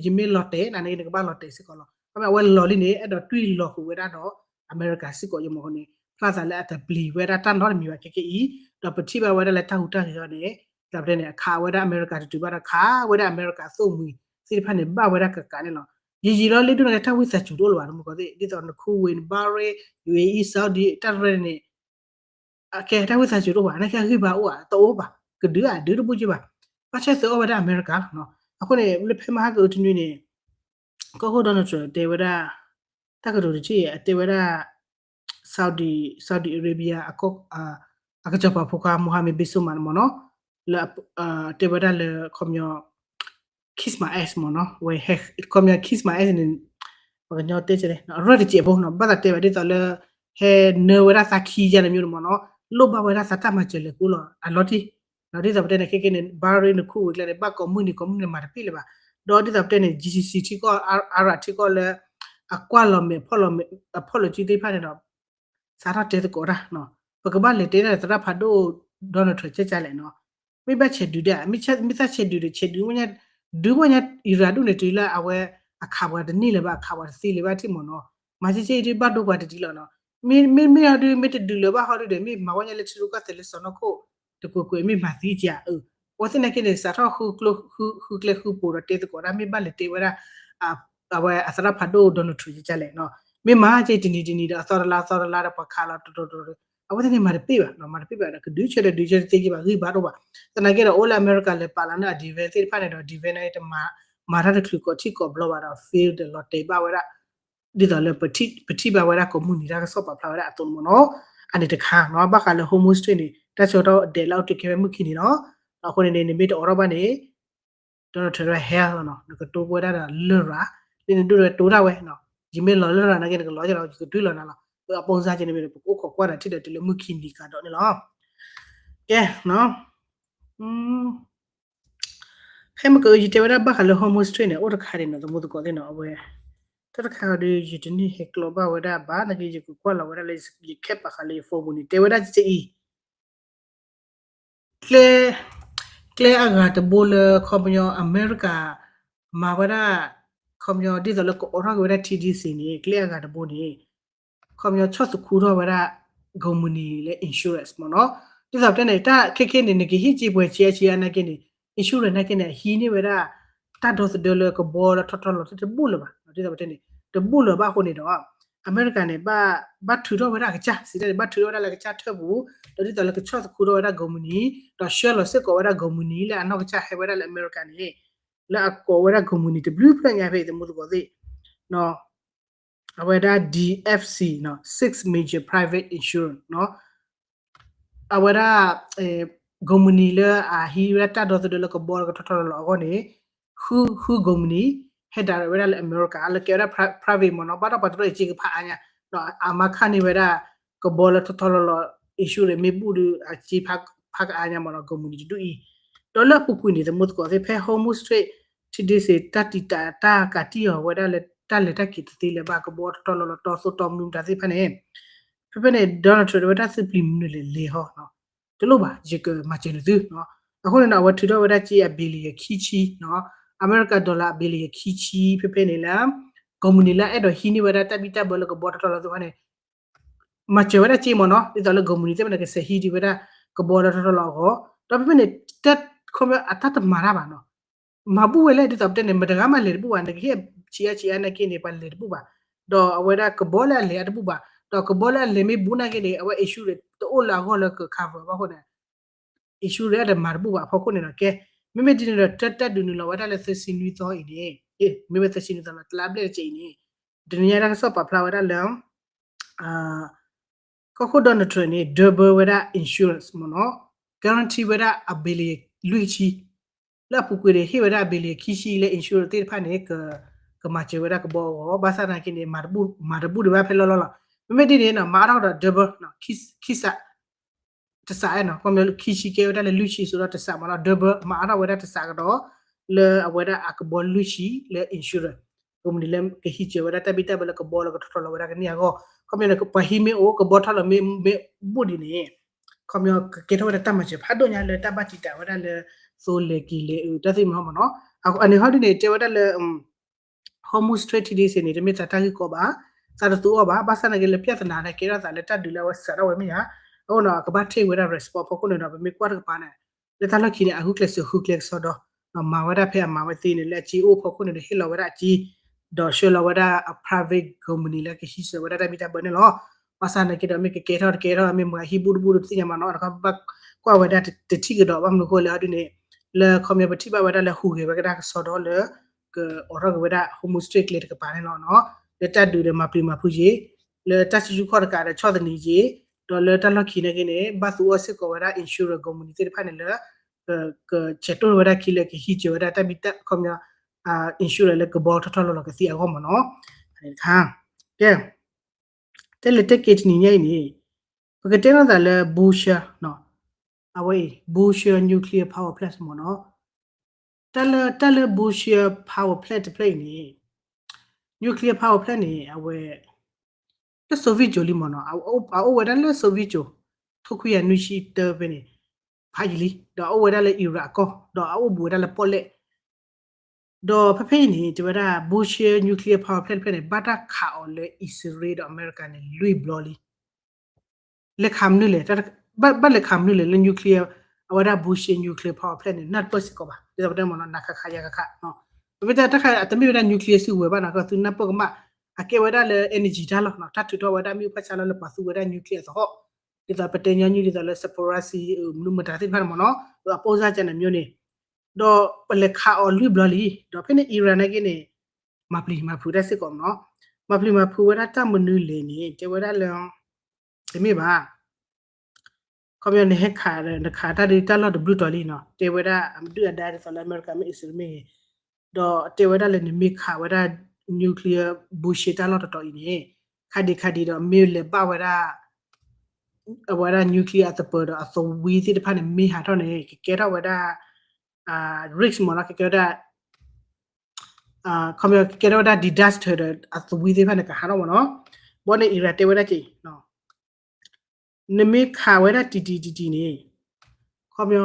ယမ့ၢ်လီၤတဲာ် နၤနာ်က့န့ၣ် ကဘၣ်လီၤတဲာ်စ့ၢ်ကီးလီၤ ခီပညီ အဝဲလီၤလံန့ၣ် အဲၣ်ဒိးတွံၢ်လီၤဃုာ်ဝဲဒၣ်ဒီး အမဲရကၤစ့ၢ်ကီးယမ့ၢ်အဃိန့ၣ် ဖျါသးလၢအတပျံၤဝဲဒၣ်တၢ်နီတမံၤဘၣ်ခဲကဲအံၤ ဒီးပထံၣ်ဘၣ်ဝဲဒၣ်လၢတၢ်ဟူးတၢ်ဂဲၤအီၤန့ၣ် ဒ်သိးပတဲန့ၣ် အခးဝဲဒၣ်အမဲရကၤတတုၤဘၣ်ဒီး ခးဝဲဒၣ်အမဲရကၤသိၣ်မှံၤသ့ၣ်တဖၣ်န့ၣ် ဘၣ်ဝဲဒၣ်ကကးန့ၣ်လီၤ ယံာ်ယံာ်လီၤလံဒိၣ်န့ၣ် တၢ်ဝံသးစူၤတအိၣ်လၢၤဘၣ် တမူကီၢ်သ့ၣ် ဒ်သိးနခူဝ့ၣ် နဘါရ့ၣ် ယူၣ်အ့အံၣ် Saudi တၢ်ရဲၣ်န့ၣ် ကဲတၢ်ဝံသးစူၤတအိၣ်ဘၣ် နာ်က့အဂံၢ်ဘါအိၣ်ဧါ တအိၣ်ဘၣ် ကဒုးအဒုးတဘူၣ်က့ဘၣ် ဘၣ်ဆၣ်သုးအီၣ်ဝဲဒၣ်အမဲရကၤလီၤ အဃိန့ၣ် လၢဖဲမဟါကအုးတနွံန့ၣ် ကီၢ်ခိၣ် Donald Trump တဲဝဲဒၣ် တၢ်ကတိၤတထံၣ် အတဲဝဲဒၣ် Saudi Saudi Arabia အကစီၤပၤဖိခွါ Mohammed bin Salman မ့ၢ်နီၤ လၢ တဲဝဲဒၣ်လၢ ခီပညီ kiss my ass မ့ၢ်နီၤ ဝဲ ခီပညီ kiss my ass န့ၣ် ပှၤကညီတဲလဲၣ် အရၢၢ်တစဲးဖိနီၤ ဘၣ်သးတဲဝဲဒ်သိးလၢ ဟဲနၢဝဲဒၣ်သးခံယါန့ၣ်မ့ၢ်နီၤ လိၣ်ဘၣ်ဝဲဒၣ်သးတၢ်မၤစၢၤလဲၤကိးလီၤ အလီၤတံၢ် ဒ်သိးပတဲန့ၣ် ခဲကဲန့ၣ် ဘါရ့ၣ် နခူဝ့ၣ်ကျဲန့ၣ် ဘၣ်ကိးမုၢ်နံၤကိးမုၢ်နံၤမၤတပ့ၢ်လၢၤဘၣ် ဒီးဒ်သိးပတဲန့ၣ် GCC ထံကီၢ် Arab ထံကီၢ်လၢ အကွၢ်လီၤမဲာ်ဖီၣ်လီၤမဲာ် အဖီၣ်လီၤစုသ့ၣ်တဖၣ်န့ၣ်ဒီး စးထီၣ်တဲသကိးတၢ် ပကဘၣ်လဲၤတဲဒၣ်သရၣ်ဖးဒိၣ် Donald Trump ကကလဲၣ်နီၤ မ့ၢ်ဘၣ်ဆဲးဒုးဒၣ် မ့ၢ်သးဆဲးဒုးဒီး ဆဲးဒုး ဒုးဝဲညါ ဒုးဝဲညါ Iran ဒူၣ်န့ၣ်တုၤလၢအဝဲ အခးပှၤတန့ၢ်လၢၤဘၣ် အခးပှၤတသ့လၢၤဘၣ်ထံၣ်မ့ၢ်နီၤ မၤကဲကဲအံၤဒုးဘၣ်ဒိပှၤတဒံးလီၤနီၤ မ့မ့ၢ်ဟီဒုး မ့ၢ်တဒုးလၢၤဘၣ်ဟီဒုးဒီး မ့ၢ်မၤဝဲညါလၢထံရူၢ်ကီၢ်သဲးလၢစီၢ်နီၤခိၣ် တကွဲးကွဲး မ့ၢ်မၤသံကဧါ အဝဲသ့ၣ်နာ်က့န့ၣ် စးထီၣ်ဃုကျဲဃုပူၤဒီးတဲသကိးတၢ် မ့ၢ်ဘၣ်လဲၤတဲဝဲဒၣ် အဝဲအသရၣ်ဖးဒိၣ် Donald Trump ကကလဲၣ်နီၤ မ့ၢ်မၤကဲတနံၤတနံၤဒီးအသီတလါအသီတလါဒီးပှၤခးလီၤတတီၤတတီၤ အဝဲသ့ၣ်န့ၣ်မၤတပ့ၢ်ဘၣ်နီၤ မၤတပ့ၢ်ဘၣ်ဒီး ကဒုးဆၢဒီးဒုးဆၢတသ့က့ဘၣ် ဂံၢ်ဘါတအိၣ်ဘၣ် သနာ်က့ဒီးအိၣ်လၢအမဲရကၤလဲၤပာ်လီၤန့ၢ်အ defense သ့ၣ်တဖၣ်န့ၣ်ဒီး defense နာ်က့တမၤ မၤတၢ်တချုးကိးထံၣ်ကိးဘျီဘၣ်ဒီး fail ဒီးလီၤတဲာ်ဘၣ်ဝဲဒၣ် ဒ်သိးလၢ ပထံၣ်ဘၣ်ဝဲဒၣ်ကိးမုၢ်နံၤတၢ်ကစီၣ်ပာ်ဖျါဝဲဒၣ်အသိးမ့ၢ်နီၤ အန့ၣ်တခါနီၤ ဘၣ်ဃးလၢ Hormuz Strait န့ၣ် တၢ်ဆၢကတီၢ်ဒဲးလၢအအိၣ်တုၤခဲဖဲမုၢ်ခံနံၤလီၤ အဃိန့ၣ်န့ၣ် နမ့ၢ်တအိးထီၣ်ဘၣ်န့ၣ် Donald Trump ဝဲ hell လီၤနီၤ နကတိၤဝဲဒၣ်ဒီးလရာ် လၢနဒိၣ်ဝဲတိၤတၢ်ဝဲနီၤ ယမ့ၢ်လီၤလရာ်နာ်က့ နကလီၤကလီၤ ယကတွံၢ်လီၤနၤလီၤ အပိစါက့န့ၣ်မ့ၢ်ဒီး ပကအိၣ်ခိးကွၢ်ဒီးထံၣ်ဒီးတုၤလၢမုၢ်ခံနံၤကဒီးန့ၣ်လီၤ ကဲ ဖဲမ့ၢ်ကယတဲဝဲဒၣ်ဘၣ်ဃးလၢ Hormuz Strait န့ၣ် အိၣ်တခါဒံးနီၤ သမူသကိးသ့ၣ်နီၤ အဝဲ တၢ်တခါဒီး ယတန့ၢ်ဟဲကျိးဘၣ်ဝဲဒၣ်ဘၣ် နာ်က့ ယကကွၢ်လီၤဝဲဒၣ်လၢ ယခဲပာ်ဃာ်လၢယ phone ပူၤန့ၣ် တဲဝဲဒၣ်ကဲအံၤ ကျဲ ကျဲအဂၤတဘိလၢခီပညီ အမဲရကၤ မၤဝဲဒၣ် ခီပညီ ဒ်သိးလၢကအိးထီၣ်က့ၤဝဲဒၣ် T D C န့ၣ် ကျဲအဂၤတဘိန့ၣ် ခီပညီဆီၣ်သခူထီၣ်ဝဲဒၣ် ကိးမုၢ်နံၤလၢ insurance မ့ၢ်နီၤ ဒ်သိးပတဲန့ၣ် တၢ်ခဲခဲန့ၣ် နကဟ့ၣ်စ့ပှဲၤဆံးအါဆံးအါနာ်က့န့ၣ် insurance နာ်က့န့ၣ် အဟံးန့ၢ်ဝဲဒၣ် တၢ်ဒီသဒၢလၢကဘီလၢထီထီလီၤတၢ်တဘူၣ်လၢၤဘၣ် ဒ်သိးပတဲန့ၣ် တဘူၣ်လၢၤဘၣ်အဃိန့ၣ်ဒီး အမဲရကၤန့ၣ် ဘၣ်ထုးထီၣ်ဝဲဒၣ်အကစၢ် စံးတၢ်န့ၣ် ဘၣ်ထုးထီၣ်ဝဲဒၣ်လၢကစၢ်ထၢၣ်ပူၤ ဒီးဒ်သိးလၢကဆီၣ်သခူထီၣ်ဝဲဒၣ်ကိးမုၢ်နံၤ ဒီးဆှၢလီၤစ့ၢ်ကီးဝဲဒၣ်ကိးမုၢ်နံၤလၢအနီၢ်ကစၢ်ဟဲဝဲဒၣ်လၢအမဲရကၤန့ၣ် လၢအကိးဝဲဒၣ်ကိးမုၢ်နံၤတဘျုးဖျၢၣ်ညါဖဲအံၤ သမူသကိးသ့ၣ် အဝဲဒၣ် D F C နီၤ Six Major Private Insurance နီၤ အဝဲဒၣ် ကုမ္ပဏီလၢအဟံးဝဲဒၣ်တၢ်ဒီသဒၢလၢကဘီလၢကထီထီလီၤလီၤအဂီၢ်န့ၣ် ဃု ဃုကုမ္ပဏီ ဟဲဒၣ်ဝဲဒၣ်လၢအမဲရကၤ လၢကဲဝဲဒၣ် private မ့ၢ်နီၤ ဘၣ်ဒီးပှၤတရၢအစ့ကဖးအါညါ ဒီးအမၤခါန့ၢ်ဝဲဒၣ် ကဘီလၢထီထီလီၤလီၤ insurance မ့ၢ်ဘူၣ်ဒီးအစ့ဖးကအါညါမ့ၢ်နီၤ ကုမ္ပဏီတဒူၣ်အံၤ ဒီးလၢအပူၤကွံာ်န့ၣ် သမူသကိးသ့ၣ်ဖဲ Hormuz Strait ထံဒ့စ့ၢ် တၢ်တံာ်တာ်တၢ်ကးတံာ်အီၤဝဲဒၣ်လၢတၢ်လဲၤတၢ်က့ၤတသ့လၢၤဘၣ် ကဘီထီထီလီၤလီၤ တီသိတီမနုၤမတၤသ့ၣ်တဖၣ်န့ၣ် ဖဲဖဲန့ၣ် Donald Trump တဲဝဲဒၣ်သုပျံၤမနုၤလဲၣ်လဲၤဟီ တလိၣ်ဘၣ် ယကမၤစၢၤနသု အဃိန့ၣ်ဒီး အဝဲထုးထီၣ်ဝဲဒၣ်စ့အ billion ခံဆံ အမဲရကၤ dollar အ billion ခံဆံ ဖဲဖဲန့ၣ်လၢ ကုမ္ပဏီ လၢအအဲၣ်ဒိးဟံးန့ၢ်ဝဲဒၣ်တၢ်ဘံၣ်တၢ်ဘၢလၢကဘီထီထီလီၤသ့ၣ်တဖၣ်န့ၣ် မၤစၢၤဝဲဒၣ်စ့မ့ၢ်နီၤ ဒ်သိးလၢကုမ္ပဏီ သ့ၣ်တဖၣ်န့ၣ် ကစဲးဟံးဒံးဝဲဒၣ် ကဘီလၢထီထီလီၤအဂီၢ် ဒီးဖဲဖဲန့ၣ် တၢ်ခီဖျိအတၢ်တမၤတၢ်ဘၣ်နီၤ မၤဘူၣ်ဝဲလဲၣ် ဒ်သိးပတဲန့ၣ် မတဂၤမးလဲၤတဘူၣ်ဘၣ် နကဟ့ၣ်ဆံးအါဆံးအါနာ်က့န့ၣ် ပှၤလဲၤတဘူၣ်ဘၣ် ဒီးအဝဲဒၣ်ကဘီလၢအလဲၤအတဘူၣ်ဘၣ် ဒီးကဘီလၢအလဲၤမ့ၢ်ဘူးနာ်က့န့ၣ် အဝဲ insurance တအိၣ်လၢအဂီၢ်လၢက cover ဘၣ်အဃိန့ၣ် insurance အတမၤတဘူၣ်ဘၣ်အဖီခိၣ်န့ၣ်ဒီး ကဲ မ့မ့ၢ်ဒ်န့ၣ်ဒီး တၢ် တၢ်ဒုးနုာ်လီၤဝဲဒၣ်လၢသၢဆံနွံသီအံၤန့ၣ် မ့မ့ၢ်သၢဆံနွံသီလီၤ တလါဘျဲၣ်တက့ၢ်အံၤန့ၣ် တနံၤညါတၢ်ကစီၣ်ပာ်ဖျါဝဲဒၣ်လၢ ကီၢ်ခိၣ် Donald Trump န့ၣ် double ဝဲဒၣ် insurance မ့ၢ်နီၤ guarantee ဝဲဒၣ်အ billion လွံၢ်ဆံ လၢအပူၤကွံာ်န့ၣ် ဟ့ၣ်ဝဲဒၣ်အ billion ခံဆံလၢ insurance သ့ၣ်တဖၣ်န့ၣ် ကမၤစၢၤဝဲဒၣ်ကဘီအဂီၢ် ဘၣ်ဆၣ်သနာ်က့န့ၣ် မၤတဘူၣ်ဒံးဘၣ်ဖဲလီၢ်လီၢ်လီၤ မ့မ့ၢ်ဒ်န့ၣ်နီၤ မၤအါထီၣ်ကဒီး double ခံစး တစးနီၤ ခီပညီခံဆံကဲဝဲဒၣ်လၢလွံၢ်ဆံ စိဒီးတစးမ့ၢ်နီၤ double မၤအါထီၣ်ဝဲဒၣ်တစးကဒီး လၢအဝဲဒၣ်အကဘီလွံၢ်ဆံလၢ insurance ကုမ္ပဏီလၢကဟံးစၢၤဝဲဒၣ်တၢ်ဘံၣ်တၢ်ဘၢလၢကဘီလၢကထီထီလီၤဝဲဒၣ်ကန့ၢ်အဂီၢ် ခီပညီန့ၣ် ပှၤဟံးမ့ၢ်အိၣ် ကဘီထီၣ်လီၤမ့ၢ် မ့ၢ်ဘူးဒ်န့ၣ် ခီပညီကကဲထီၣ်ဝဲဒၣ်တၢ်မၤစၢၤဖးဒိၣ်ညါလၢတၢ်ဘၣ်တံာ်တာ်ဝဲဒၣ်လၢ သိလ့ၣ်ကံၤလ့ၣ်အတၢ်သ့ၣ်မ့ၢ်မ့ၢ်နီၤ အန့ၣ်ဟီဒ်န့ၣ် တဲဝဲဒၣ်လၢ Hormuz Strait ထံဒ့စ့ၢ်န့ၣ် တမ့ၢ်သးတၢ်ဂ့ၢ်ကီဘၣ် သးတသူအီၤဘၣ် ဘၣ်ဆၣ်သနာ်က့လၢ ပြဿနာ န့ၣ် ကဲထီၣ်သးလၢတၢ်ဒုးလၢအဝဲစးထီၣ်ဝဲမ့ၢ်ဧါ အဃိန့ၣ် အကဘၣ်ထံၣ်ဝဲဒၣ် response ဖီခိၣ်န့ၣ်ဒီး ပမ့ၢ်ကွၢ်တကပၤန့ၣ် လၢတၢ်လီၢ်ခံန့ၣ် အဂုာ်ကျဲးစၢးဃုကျဲကစီဒီ မၤဝဲဒၣ်ဖဲအမၤဝဲသ့န့ၣ် လၢအစ့အိၣ်ဖီခိၣ်န့ၣ်ဒီး ဟ့ၣ်လီၤဝဲဒၣ်အစ့ ဒီးဆှၢလီၤဝဲဒၣ်အ private company လၢကဟံးစၢၤဝဲဒၣ်တၢ်ဘံၣ်တၢ်ဘၢန့ၣ်လီၤ ဘၣ်ဆၣ်သနာ်က့ဒီး မ့ၢ်ကကဲထီၣ်တကဲထီၣ် မ့ၢ်မၤဟံးဘူးတဘူးတသ့ၣ်ညါမ့ၢ်နီၤ တခီဘၣ်ကွၢ်ဝဲဒၣ်တထံၣ်ကဒီး ဘၣ်မနုၤအဃိလဲၣ်ဟီဒ်န့ၣ် လၢခီပညီပထံၣ်ဘၣ်ဝဲဒၣ်လၢဟူးဂဲၤဝဲကဒါကစီဒီလၢ ကအိးထီၣ်က့ၤဝဲဒၣ် Hormuz Strait ကျဲတကပၤန့ၣ်လီၤ လၢတၢ်ဒုးဒီးမၤပျံၤမၤဖုးက့ၤ လၢတၢ်စုဆူၣ်ခီၣ်တကးဒီးဆီၣ်သနံးက့ၤ ဒီးလၢတၢ်လီၢ်ခံနာ်က့န့ၣ် ဘၣ်သူအီၤစ့ၢ်ကီးဝဲဒၣ် insurance company သ့ၣ်တဖၣ်န့ၣ်လၢ ကဆဲးတိၢ်ဝဲဒၣ်ခံလၢကဟံးစၢၤဝဲဒၣ်တၢ်ဘံၣ်တၢ်ခီပညီ insurance လၢကဘီထီၣ်ထီၣ်လီၤလီၤကသံအဂီၢ်မ့ၢ်နီၤ ကဲ တဲလဲၤတဲက့ၤတနံၤညါအံၤန့ၣ် ပကတဲထီၣ်သးလၢ Bushehr အဝဲအံၤ Bushehr nuclear power plant မ့ၢ်နီၤ တၢ်လၢ တၢ်လၢ Bushehr power plant တဖျၢၣ်အံၤန့ၣ် nuclear power plant န့ၣ် အဝဲ လၢ Soviet ကၠိလံမ့ၢ်နီၤ အအိၣ်ဝဲဒၣ်လၢ Soviet ကၠိ ထိခွံကယၤနွံဆံတၢဖဲန့ၣ် ဖးယံာ်လံ ဒီးအအိၣ်ဝဲဒၣ်လၢ Iran အကီၢ် ဒီးအအိၣ်ဘူးဝဲဒၣ်လၢပီၣ်လဲၣ် ဒီးဖဲဖဲအံၤန့ၣ် တဲဝဲဒၣ် Bushehr nuclear power plant တဖျၢၣ်န့ၣ် ဘၣ်တၢ်ခးအီၤလၢအံၣ်စရ့လးဒီးအမဲရကၤန့ၣ် လွံၢ်ဘျီလံ လဲၤခးမနုၤလဲၣ် ဘၣ်လဲၤခးမနုၤလဲၣ်လၢ nuclear အဝဲဒၣ် Bushehr nuclear power plant န့ၣ် နၢ်တပၢၢ်စ့ၢ်ကီးဘၣ် ဒ်သိးပတဲမ့ၢ်နီၤ နၤခးခးယၤခးခး ပမ့ၢ်တဲတၢ်ခါ တမ့ၢ်ဝဲဒၣ် nuclear စုကဝဲၤဘၣ်နီၤ ကသုနၢ်ပၢၢ်ကမၣ် အကဲဝဲဒၣ်လၢ energy တၢ်လီၢ် တၢ်ထုးထီၣ်ဝဲဒၣ်မ့ၣ်အူဖးဆါလီၢ်လၢပှၤသူဝဲဒၣ် nuclear အသဟီၣ် ဒ်သိးပတဲညီနုၢ် ဒ်သိးလၢ Zaporizhzhia မနုၤမတၤသ့ၣ်တဖၣ်န့ၣ်မ့ၢ်နီၤ အပိၢ်စၢ်ကန့ၣ် မျိုးန့ၣ် ဒီးပလဲၤခးအီၤလွံၢ်ဘျီလံ ဒီးဖဲန့ၣ် Iran နာ်က့န့ၣ် မၤပျံၤမၤဖုးတၢ်စ့ၢ်ကီးမ့ၢ်နီၤ မၤပျံၤမၤဖုးဝဲဒၣ်တၢ်မနုၤလဲၣ်န့ၣ် တဲဝဲဒၣ်လၢ တမ့ၢ်ဘၣ် ခီပညီနဟဲခးဒီး နခးတၢ်ဒုးတၢ်လီၢ်တဘျုးတီၤလံနီၤ တဲဝဲဒၣ်အမဒုၣ်အဒါဒ်သိးလၢအမဲရကၤမ့ၢ် အံၣ်စရ့လးမ့ၢ်ဂ့ၤ ဒီးတဲဝဲဒၣ်လၢနမ့ၢ်ခးဝဲဒၣ် nuclear Bushehr တၢ်လီၢ်တတီၤအံၤန့ၣ် ခးဒံးခးဒံးဒီးမ့ၢ်လဲၤဘၣ်ဝဲဒၣ် အဝဲဒၣ် nuclear အသပၢၤဒီးအသဝံသ့ၣ်တဖၣ်န့ၣ် မ့ၢ်ဟးထီၣ်န့ၣ် ကကဲထီၣ်ဝဲဒၣ် risk မ့ၢ်နီၤ ကကဲဝဲဒၣ် ခီပညီကကဲထီၣ်ဝဲဒၣ် disaster ဒီးအသဝံသ့ၣ်တဖၣ်န့ၣ်ကဟးထီၣ်မ့ၢ်နီၤ ဘီန့ၣ် Iran တဲဝဲဒၣ်က့ၤ နမ့ၢ်ခးဝဲဒၣ်တံၢ်တံၢ်တံၢ်တံၢ်န့ၣ် ခီပညီ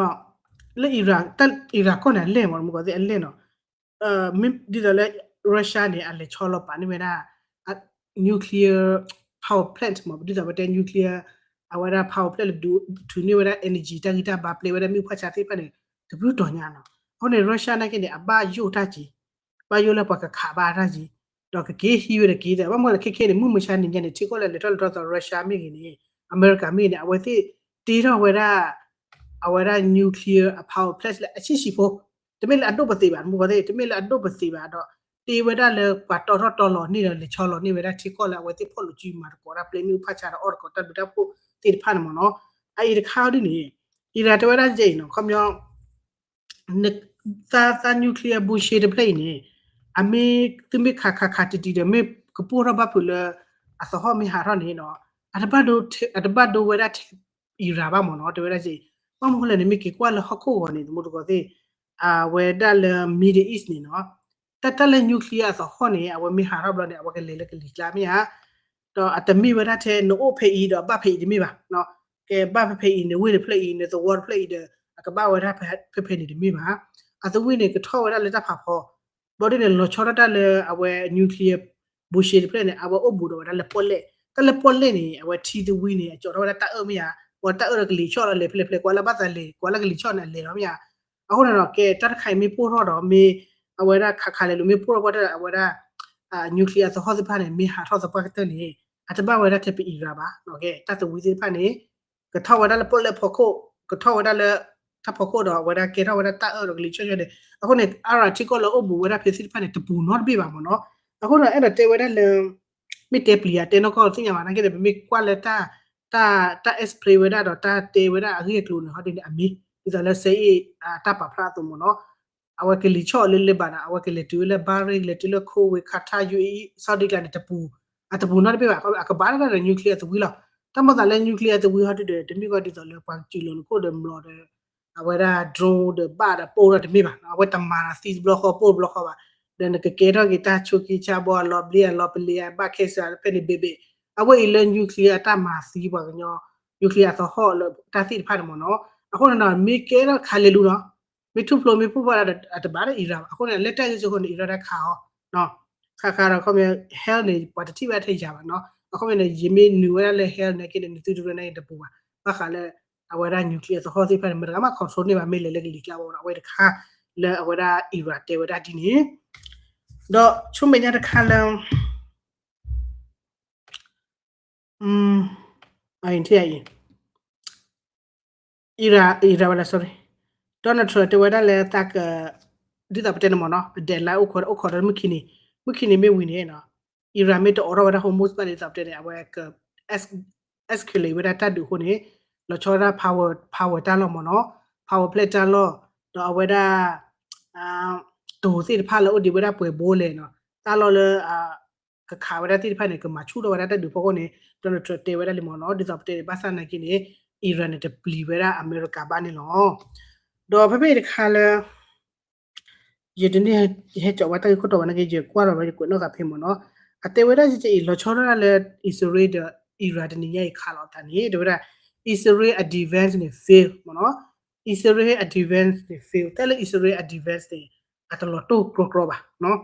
လၢ Iran တၢ် Iran ကီၢ်န့ၣ် အလဲၢ်မ့ၢ် မ့ၢ်ကီးသ့ၣ်အလဲၢ်နီၤ ဒ်သိးလၢ Russia န့ၣ် အလဲၤဆီလီၤပာ်န့ၢ်ဝဲဒၣ် nuclear power plant မ့ၢ် ဒ်သိးပတဲ nuclear အဝဲဒၣ် power plant လၢ ထုးန့ၢ်ဝဲဒၣ် energy တၢ်ဂံၢ်တၢ်ဘါ ပျဲဝဲဒၣ်မ့ၣ်အူဖးဆါသ့ၣ်တဖၣ်န့ၣ် တဘျုးတီၤညါနီၤ အဃိန့ၣ် Russia နာ်က့န့ၣ် အဘၣ်ယိၣ်တၢ်က့ၤ ဘၣ်ယိၣ်လၢပှၤကခးဘၣ်တၢ်က့ၤ ဒီးကက့ၤဟံးဝဲဒီးက့ၤသ့ ဘၣ်မနုၤလဲၣ် ခဲခဲန့ၣ် မုၢ်မဆါနံၤညါန့ၣ် ထံကီၢ်လၢလဲၤထီၣ်လဲၤထီသီ Russia မ့ၢ်ဂ့ၤန့ၣ် အမဲရကၤမ့ၢ်ဂ့ၤန့ၣ် အဝဲသ့ၣ်တ့ထီၣ်ဝဲဒၣ် အဝဲဒၣ် nuclear အ power plant လၢအဆံးဆံးဖိ တမ့ၢ်လၢအဒိၣ်ပသ့ၣ်ဘၣ် မ့ၢ်ကီးသ့ၣ် တမ့ၢ်လၢအဒိၣ်ပသ့ၣ်ဘၣ်ဒီး တ့ဝဲဒၣ်လၢပှၤတီထီၣ်တီလီၤန့ၢ်ဒီးလဲၤဆီလီၤန့ၢ်ဝဲဒၣ်ထံကီၢ်လၢအဝဲသ့ၣ်ဖီၣ်လိာ်စုမၤသကိးတၢ် ပျဲမ့ၣ်အူဖးဆါဒီးအီၣ်သကိးတၢ်ဘျုးတၢ်ဖှိၣ်သ့ၣ်တဖၣ်န့ၣ်မ့ၢ်နီၤ အအံၤတခါအီၤဒ်န့ၣ် အံၤရၣ်တဲဝဲဒၣ်ယဲအံၤနီၤ ခီပညီ သး သး nuclear ဘိရှ့တဖျၢၣ်အံၤန့ၣ် အမ့ၢ် သုမ့ၢ်ခးခးခးတံၢ်တံၢ်ဒီး မ့ၢ်ကပိၢ်ထီၣ်ဘၣ်ဖုးလၢ အသဟီၣ်မ့ၢ်ဟးထီၣ်န့ၣ်နီၤ အတဘၣ်ဒိ အတဘၣ်ဒိဝဲဒၣ်ထဲ အံၤရၣ်ဘၣ်မ့ၢ်နီၤ တဲဝဲဒၣ်ယဲအံၤ ဘၣ်မနုၤဃိလဲၣ်န့ၣ် မ့ၢ်က့ၤကွၢ်လၢဟီၣ်ခိၣ်ဂီၤန့ၣ် သမူသကိးသ့ၣ် အဝဲဒၣ်လၢ Middle East န့ၣ်နီၤ တၢ်တၢ်လၢ nuclear အသဟီၣ်န့ၣ် အဝဲမ့ၢ်ဟးထီၣ်ဘျီန့ၣ် အဝဲကလဲၤလၢကလံၤကျါမ့ၢ်ဧါ ဒီးအတမ့ၢ်ဝဲဒၣ်ထဲနအိၣ်ဖဲအံၤဒီးဘၣ်ဖဲအံၤတမ့ၢ်ဘၣ်နီၤ ကဲဘၣ်ဖဲဖဲအံၤ နဝ့ၢ်တဖျၢၣ်အံၤ နသဝီတဖျၢၣ်အံၤဒီး အကဘၣ်ဝဲဒၣ်ဖဲဖဲန့ၣ်တမ့ၢ်ဘၣ် အသဝံၣ်န့ၣ် ကထီၣ်ဝဲဒၣ်လၢတၢ်ဖးဖီ ဘျီဒ်န့ၣ် လီၤဆီဒၣ်တၢ်လၢအဝဲ nuclear ဘိရှ့တဖျၢၣ်န့ၣ် အဝဲအိၣ်ဘူးဒီးဝဲဒၣ်လၢပီၣ်လဲၣ် တၢ်လၢပီၣ်လဲၣ်န့ၣ် အဝဲထံသဝံၣ်န့ၣ် အကၠီထီၣ်ဝဲဒၣ်တၢ်အၢၣ်မ့ၢ်ဧါ ပှၤတၢ်အၢၣ်ဒီးကလံၤဆီၣ်ဒီးလဲၤဖဲလဲၣ်ဖဲလဲၣ် ကွၢ်လၢဘၣ်သးလဲၤ ကွၢ်လၢကလံၤဆီၣ်န့ၣ် အလဲၤလီၤမ့ၢ်ဧါ အဃိန့ၣ်ဒီး ကဲ တၢ်တခါအံၤမ့ၢ်ပိၢ်ထီၣ်ဒီး မ့ၢ်အဝဲဒၣ်ခးခးလဲၤလိာ် မ့ၢ်ပိၢ်ထီၣ်ဘၣ်ဒီး အဝဲဒၣ် nuclear အသဟီၣ်သ့ၣ်တဖၣ်န့ၣ် မ့ၢ်ဟးထီၣ်သပှၢ်ကတၢၢ်န့ၣ် အတဘၣ်ဝဲဒၣ်ထဲပအံၤရၣ်ဘၣ် ကဲ တၢ်သဝံၣ်သ့ၣ်တဖၣ်န့ၣ် ကထီၣ်ဝဲဒၣ်လၢပီၣ်လဲၣ်ဖီခိၣ် ကထီၣ်ဝဲဒၣ်လၢ တၢ်ဖီခိၣ်ဒီး အဝဲဒၣ်ကဲထီၣ်ဝဲဒၣ်တၢ်အၢၣ်ဒီးကလံၤဆီၣ်ဆီၣ်န့ၣ် အဃိန့ၣ် အါရၣ်ထံကီၢ်လၢအိၣ်ဘူးဝဲဒၣ်ဖဲသ့ၣ်တဖၣ်န့ၣ် တပူၤနီတဘ့ၣ်ဘၣ်မ့ၢ်နီၤ အဃိန့ၣ် အဲၣ်ဒိးတဲဝဲဒၣ်လၢ မ့ၢ်တဲပျံၤဧါ တဲနီၢ်ကီၢ်သ့ၣ်ညါဘၣ် နာ်က့ဒီး ပမ့ၢ်ကွၢ်လၢတၢ် တၢ် explain ဝဲဒၣ်ဒီး တၢ်တဲဝဲဒၣ်အဂ့ၢ်အကျိၤန့ၣ် ဟီဒ်န့ၣ် အမ့ၢ် ဒ်သိးလၢ စဲအ့ၣ် တၢ်ပာ်ဖျါအသိးမ့ၢ်နီၤ အဝဲကလံၤဆီၣ်လၢ Lebanon အဝဲကလဲၤတုၤဝဲလၢ Bahrain ကလဲၤတုၤလၢ Kuwait Qatar UAE Saudi ကျါန့ၣ် တပူၤ အတပူၤနီတဘ့ၣ်ဘၣ် အကဘၣ်တၢ်ဒီး nuclear သဝံၣ်လီၤ တၢ်မိၣ်သးလၢ nuclear သဝံၣ်ဟီဒ်ဒီး တမ့ၢ်ကီဒ်သိးလၢပှၤစူၤလီၤနခိၣ်ဒီးမျိာ်ဒီး အဝဲဒၣ် drone ဒီးဘၣ်ဒီးပိၢ်ဒီးတမ့ၢ်ဘၣ် အဝဲတမၤသံတဘျီဃီပိၢ်တဘျီဃီဘၣ် ဒီးနကကဲထီၣ်က့ၤတၢ်ဆိးက့ဆါဘီ အလီၤဘျ့အလီၤပလ့ၤအဘၣ်ခဲစးဖဲန့ၣ်ဘ့ၣ်ဘ့ၣ် အဝဲအံၤလၢ nuclear အတၢ်မၤသံပှၤကညီ nuclear အသဟီၣ်လၢတၢ်သ့ၣ်တဖၣ်န့ၣ်မ့ၢ်နီၤ အဃိန့ၣ်ဒီး မ့ၢ်ကဲထီၣ်ခးလဲၤလူၤနီၤ မ့ၢ်ထူၣ်ဖျိမ့ၢ်ပိၢ်ဘၣ်ဒီး အတဘၣ်ဒီးအံၤရၣ်ဘၣ် အဃိန့ၣ် လၢတၢ်ဂ့ၢ်စ့ၢ်ကီးန့ၣ် အံၤရၣ်ဒၣ်ခးအီၤ ခးခးဒီးခီမ့ၢ် hell န့ၣ် ပှၤတထံၣ်ဘၣ်ထဲယၤဘၣ်နီၤ အခီပညီန့ၣ် ယမ့ၢ်နုာ်ဝဲဒၣ်လၢ hell နာ်က့န့ၣ် နသုတရၢနာ်က့တပူၤဘၣ် ဘၣ်ဃးလၢ အဝဲဒၣ် nuclear သဟီၣ်သ့ၣ်တဖၣ်န့ၣ် မတၤတဂၤမး control န့ၢ်ဘၣ် မ့ၢ်လဲၤလၢကလံၤကျါဘၣ်ဒီး အဝဲတခါ လၢအဝဲဒၣ်အံၤရၣ်တဲဝဲဒၣ်ဒ်န့ၣ် ဒီးဆူမဲာ်ညါတခါလၢ အံၤ အံၤ အံၤရၣ် အံၤရၣ်ဝဲဒၣ် sorry Donald Trump တဲဝဲဒၣ်လၢသးက ဒ်သိးပတဲန့ၣ်မ့ၢ်နီၤ အ deadline အိၣ်ခိး အိၣ်ခိးဒီးမုၢ်ခံနံၤ မုၢ်ခံနံၤမ့ၢ်ဝံၤန့ၣ်နီၤ အံၤရၣ်မ့ၢ်တအိးထီၣ်ဝဲဒၣ် Hormuz ဘၣ်န့ၣ် ဒ်သိးပတဲန့ၣ် အဝဲက escalate ဝဲဒၣ်တၢ်ဒုးအဃိန့ၣ် လီၤဆီဝဲဒၣ် power power တၢ်လီၢ်မ့ၢ်နီၤ power plant တၢ်လီၢ် ဒီးအဝဲဒၣ် တိၤသ့ၣ်တဖၣ်လၢအိၣ်ဒံးဝဲဒၣ်ပှဲၤဘိလဲၣ်နီၤ တၢ်လီၢ်လၢ ကခးဝဲဒၣ်သ့ၣ်တဖၣ်န့ၣ် ကမၤဆူၣ်ထီၣ်ဝဲဒၣ်တၢ်ဒုးဖီခိၣ်န့ၣ် Donald Trump တဲဝဲဒၣ်လံမ့ၢ်နီၤ ဒ်သိးပတဲန့ၣ် ဘၣ်ဆၣ်နာ်က့န့ၣ် အံၤရၣ်န့ၣ် တပျံၤဝဲဒၣ်အမဲရကၤဘၣ်န့ၣ်လီၤ. ဒီးဖဲဖဲအံၤတခါလၢ ယတန့ၢ် ယဟဲကၠီးဝဲတၢ်ဂ့ၢ်ခိၣ်တီဝဲနာ်က့ ယကွၢ်လီၤဝဲ ယကွဲးနီၣ်ဃာ်ဖဲမ့ၢ်နီၤ အတဲဝဲဒၣ်ယကအံၤ လီၤဆီဒၣ်တၢ်လၢ အံၣ်စရ့လးဒီး အံရၣ်တနံၤညါအံၤခးလီၤအသးန့ၣ် တဲဝဲဒၣ် အံၣ်စရ့လးအ defense န့ၣ် fail မ့ၢ်နီၤ အံၣ်စရ့လးအ defense န့ၣ် fail တၢ်လၢအံၣ်စရ့လးအ defense န့ၣ် အတလီၤတိၢ်ကြီကြီဘၣ်နီၤ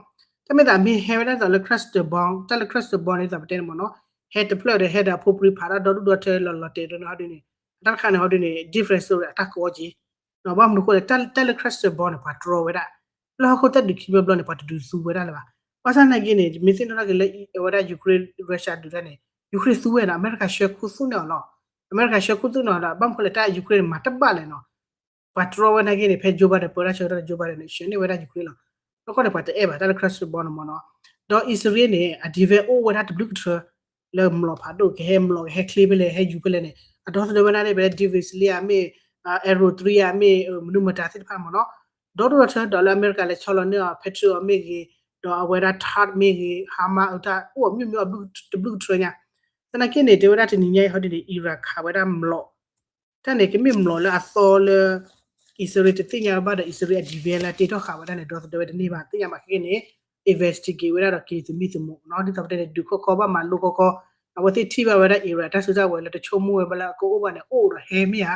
တၢ်မ့ၢ်သးမ့ၢ်ဟဲဝဲဒၣ်ဒ်သိးလၢ cluster bomb တၢ်လၢ cluster bomb န့ၣ် ဒ်သိးပတဲန့ၣ်မ့ၢ်နီၤ ဟဲတဖျၢၣ်ဒီးဟဲဒီးအဖိပြံဖးတၢ်ဒီဒူၣ်ဒီထၢလီၤလီၤတဲာ်ဒီးဟီဒ်န့ၣ် အတၢ်တခါန့ၣ်ဟီဒ်န့ၣ် different story အတၢ်ကီက့ၤ ဘၣ်မနုၤဃိလဲၣ် တၢ်လၢ cluster bomb န့ၣ် ပှၤတြီဝဲဒၣ် လၢဟီၣ်ခိၣ်တၢ်ဒုးခံဘျီဘျီန့ၣ် ပှၤတဒုးသူဝဲဒၣ်လၢၤဘၣ် ဘၣ်ဆၣ်နာ်က့န့ၣ် မ့ၢ်သ့ၣ်နီၣ်ထီၣ်က့ၤလၢ အဝဲဒၣ် Ukraine Russia ဒုးတၢ်န့ၣ် Ukraine သူဝဲနီၤ အမဲရကၤဆှၢခူသူၣ်န့ၢ်အီၤလီၤ အမဲရကၤဆှၢခူသူၣ်န့ၢ်အီၤဒီး ဘၣ်မနုၤဃိလဲၣ် တၢ် Ukraine န့ၣ် မၤတဘၣ်လဲၣ်နီၤ ပှၤတြီဝဲနာ်က့န့ၣ် ဖဲ Joe Biden ပၢတၢ်ဆၢကတီၢ် Joe Biden န့ၣ် ဆှၢန့ၢ်ဝဲဒၣ် Ukraine လီၤ ဘၣ်ဃိန့ၣ် ပှၤတအဲၣ်ဘၣ်တၢ်လၢ cluster bomb န့ၣ်မ့ၢ်နီၤ ဒီးအံၣ်စရ့လးန့ၣ် အ defense အိၣ်ဝဲဒၣ်တဘျုးကထၢ လၢမျိာ်ဖးဒိၣ် ကဟဲမျိာ်ကဟဲချ့ဖဲလဲၣ် ဟဲယူၤဖဲလဲၣ်န့ၣ် အဒီသဒၢဝဲဒၣ်န့ၣ် ဖဲလၢ David's Sling ဧါမ့ၢ် Arrow three ဧါမ့ၢ် မနုၤမတၤသ့ၣ်တဖၣ်မ့ၢ်နီၤ ဒီဒူၣ်ဒီထၢဒီးလၢအမဲရကၤလဲၤဆီလီၤန့ၢ်အီၤ Patriot မ့ၢ်ဂ့ၤ ဒီးအဝဲဒၣ် THAAD မ့ၢ်ဂ့ၤ HIMARS အတၢ်အိၣ်အမျိုးမျိုး တဘျုးကထၢညါ သနာ်က့န့ၣ် တဲဝဲဒၣ်တနံၤညါအံၤဟီဒ်န့ၣ် အံရၣ်ခးဝဲဒၣ်မျိာ် တၢ်န့ၣ် ကမ့ၢ်မျိာ်လၢအသီလၢ အံၣ်စရ့လးတသ့ၣ်ညါဘၣ်ဒီး အံၣ်စရ့လးအ defense လၢတ့ထီၣ်ဃာ်ဝဲဒၣ်န့ၣ် ဒီသဒၢဝဲတန့ၢ်ဘၣ် သ့ၣ်ညါဘၣ်ခဲကနံၣ်န့ၣ် investigate ဝဲဒၣ်ဒီးက့ၤသမံသမိးနီၤ ဒ်သိးပတဲန့ၣ် ဒုးခီခီဘၣ်မၤလိခီခီ အဝဲသ့ၣ်ထံၣ်ဘၣ်ဝဲဒၣ်အံရၣ်တၢ်စုတၢ်ဝဲၤလၢတဆိကမိၣ်ဝဲဘၣ်လၢအကအိၣ်ဘၣ်န့ၣ် အိၣ်ဒီးဟဲမ့ၢ်ဧါ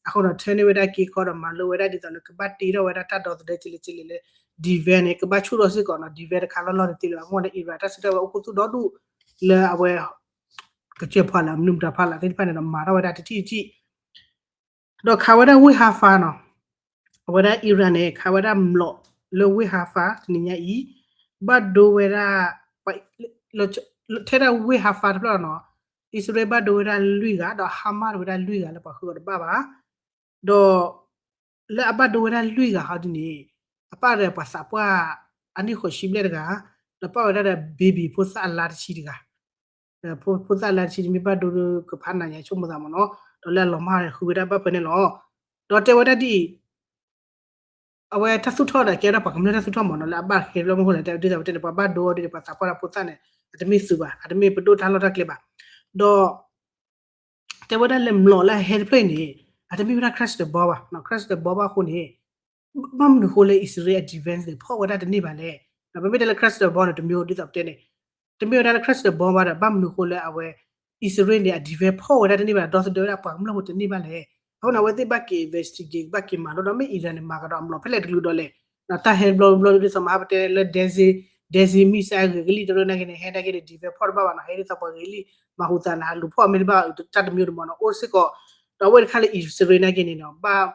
အဃိဒီး ထၢန့ၢ်ဝဲဒၣ်က့ၤခီဒီးမၤလိဝဲဒၣ်ဒ်သိးလၢကဘၣ်တ့ထီၣ်ဝဲဒၣ်တၢ်ဒီသဒၢ ကလဲၤကလဲၤလၢ defense န့ၣ် ကဘၣ်ဆူၣ်ထီၣ်စ့ၢ်ကီးနီၤ defense တခါလီၢ်လီၢ်န့ၣ်သ့လၢၤဘၣ် မ့ၢ်လၢအံရၣ်တၢ်စုတၢ်ဝဲၤအိၣ်ခူသူၣ်ဒီဒူၣ် လၢအဝဲ ကစၢၢ်ဖီလာ် မနုၤမတၤဖီလာ်သ့ၣ်တဖၣ်န့ၣ်ဒီး မၤထီၣ်ဝဲဒၣ်တထံၣ်တထံၣ် ဒီးခးဝဲဒၣ်ဝ့ၢ်ဟါဖးနီၤ အဝဲဒၣ်အံရၣ်န့ၣ် ခးဝဲဒၣ်မျိာ်လၢဝ့ၢ်ဟါဖး တနံၤညါအံၤ ဘၣ်ဒိဝဲဒၣ် ထဲဒၣ်ဝ့ၢ်ဟါဖးတဖျၢၣ်နီၤ အံၣ်စရ့လးဘၣ်ဒိဝဲဒၣ်လွံၢ်ဂၤ ဒီး HIMARS ဒိဝဲဒၣ်လွံၢ်ဂၤလၢပှၤဃုအီၤတဘၣ်ဘၣ် ဒီး လၢအဘၣ်ဒိဝဲဒၣ်လွံၢ်ဂၤဟီဒ်န့ၣ် အပၣ်ဒီးပှၤသးပှၢ် အနံၣ်ဃိးဆံဘျဲၣ်တဂၤ ဒီးပၣ်ဝဲဒၣ်ဒီး baby ဖိသၣ်အလါတဆံတဂၤ ဖိသၣ်အလါတဆံတမ့ၢ်ဘၣ်ဒိကဖးနၤညါဆိကမိၣ်သးမ့ၢ်နီၤ ဒီးလၢအလီၤမၢ်ဃုာ်ဝဲဒၣ်ဘၣ်ဖဲန့ၣ်လီၤ. ဒီးတဲဝဲဒၣ်ဒ်အံၤ အဝဲတၢ်သူၣ်ထီၣ်ဒီးကဲဝဲဒၣ်ပှၤကမျၢၢ်တၢ်သူၣ်ထီၣ်မ့ၢ်နီၤ လၢအဘၣ်ဃဲဘျီမ့ၢ်ဃိလဲၣ် တဲဝဲဒ်သိးပတဲန့ၣ် ပှၤဘၣ်ဒိအီၤဒ်န့ၣ် ပှၤသးပှၢ်တၢ်ဖိသၣ်န့ၣ် အတမ့ၢ်သုးဘၣ် အတမ့ၢ်ပဒိၣ်တၢ်လီၢ်တၢ်ကျဲဘၣ်. ဒီး တဲဝဲဒၣ်လၢမျိာ်လၢအဟဲတဖျၢၣ်အံၤန့ၣ် အတမ့ၢ်ဝဲဒၣ် crash the bomb ဘၣ် crash the bomb ဘၣ်အဃိန့ၣ် ဘၣ်မနုၤဃိလၢအံၣ်စရ့လးအ defense န့ၣ် ဖီၣ်ဝဲဒၣ်တန့ၢ်ဘၣ်လဲၣ်. ပမ့ၢ်တဲလၢ crash the bomb န့ၣ် တမ့ၢ်ဒ်သိးပတဲန့ၣ် တမ့ၢ်ဝဲဒၣ်လၢ crash the bomb ဘၣ်ဒီး ဘၣ်မနုၤဃိလၢအဝဲ အံၣ်စရ့လးန့ၣ် အ defense ဖီၣ်ဝဲဒၣ်တန့ၢ်ဘၣ် ဒီသဒၢဝဲဒၣ်ပှၤကမျၢၢ်ဖိတန့ၢ်ဘၣ်လဲၣ်. အဃိန့ၣ် အဝဲသ့ၣ်ဘၣ်က့ၤ investigate ဘၣ်က့ၤမၤလိဒီး မ့ၢ် Iran န့ၣ် မၤကဒီးမျိာ်ဖဲလဲၣ်တကလုာ်ဒီးလဲၣ်. တၢ်ဟဲဘျီဘျီဒ်သိးမဟါပတဲလၢ ဒဲစ့ ဒဲစ့ missile ဂ့ၤကလံၣ်တရၢနာ်က့န့ၣ် ဟဲနာ်က့န့ၣ် defense ဖီၣ်တဘၣ်ဘၣ်နီၤ ဟဲဒ်သိးပှၤဂ့ၤလံ မၤဟူသးနၤလူၤဖီၣ်မ့ၢ်တဘၣ် တၢ်တမံၤတမီၤနီၤ အိၣ်စ့ၢ်ကီး ဒီးအဝဲတခါလၢအံၣ်စရ့လးနာ်က့န့ၣ်နီၤ ဘၣ်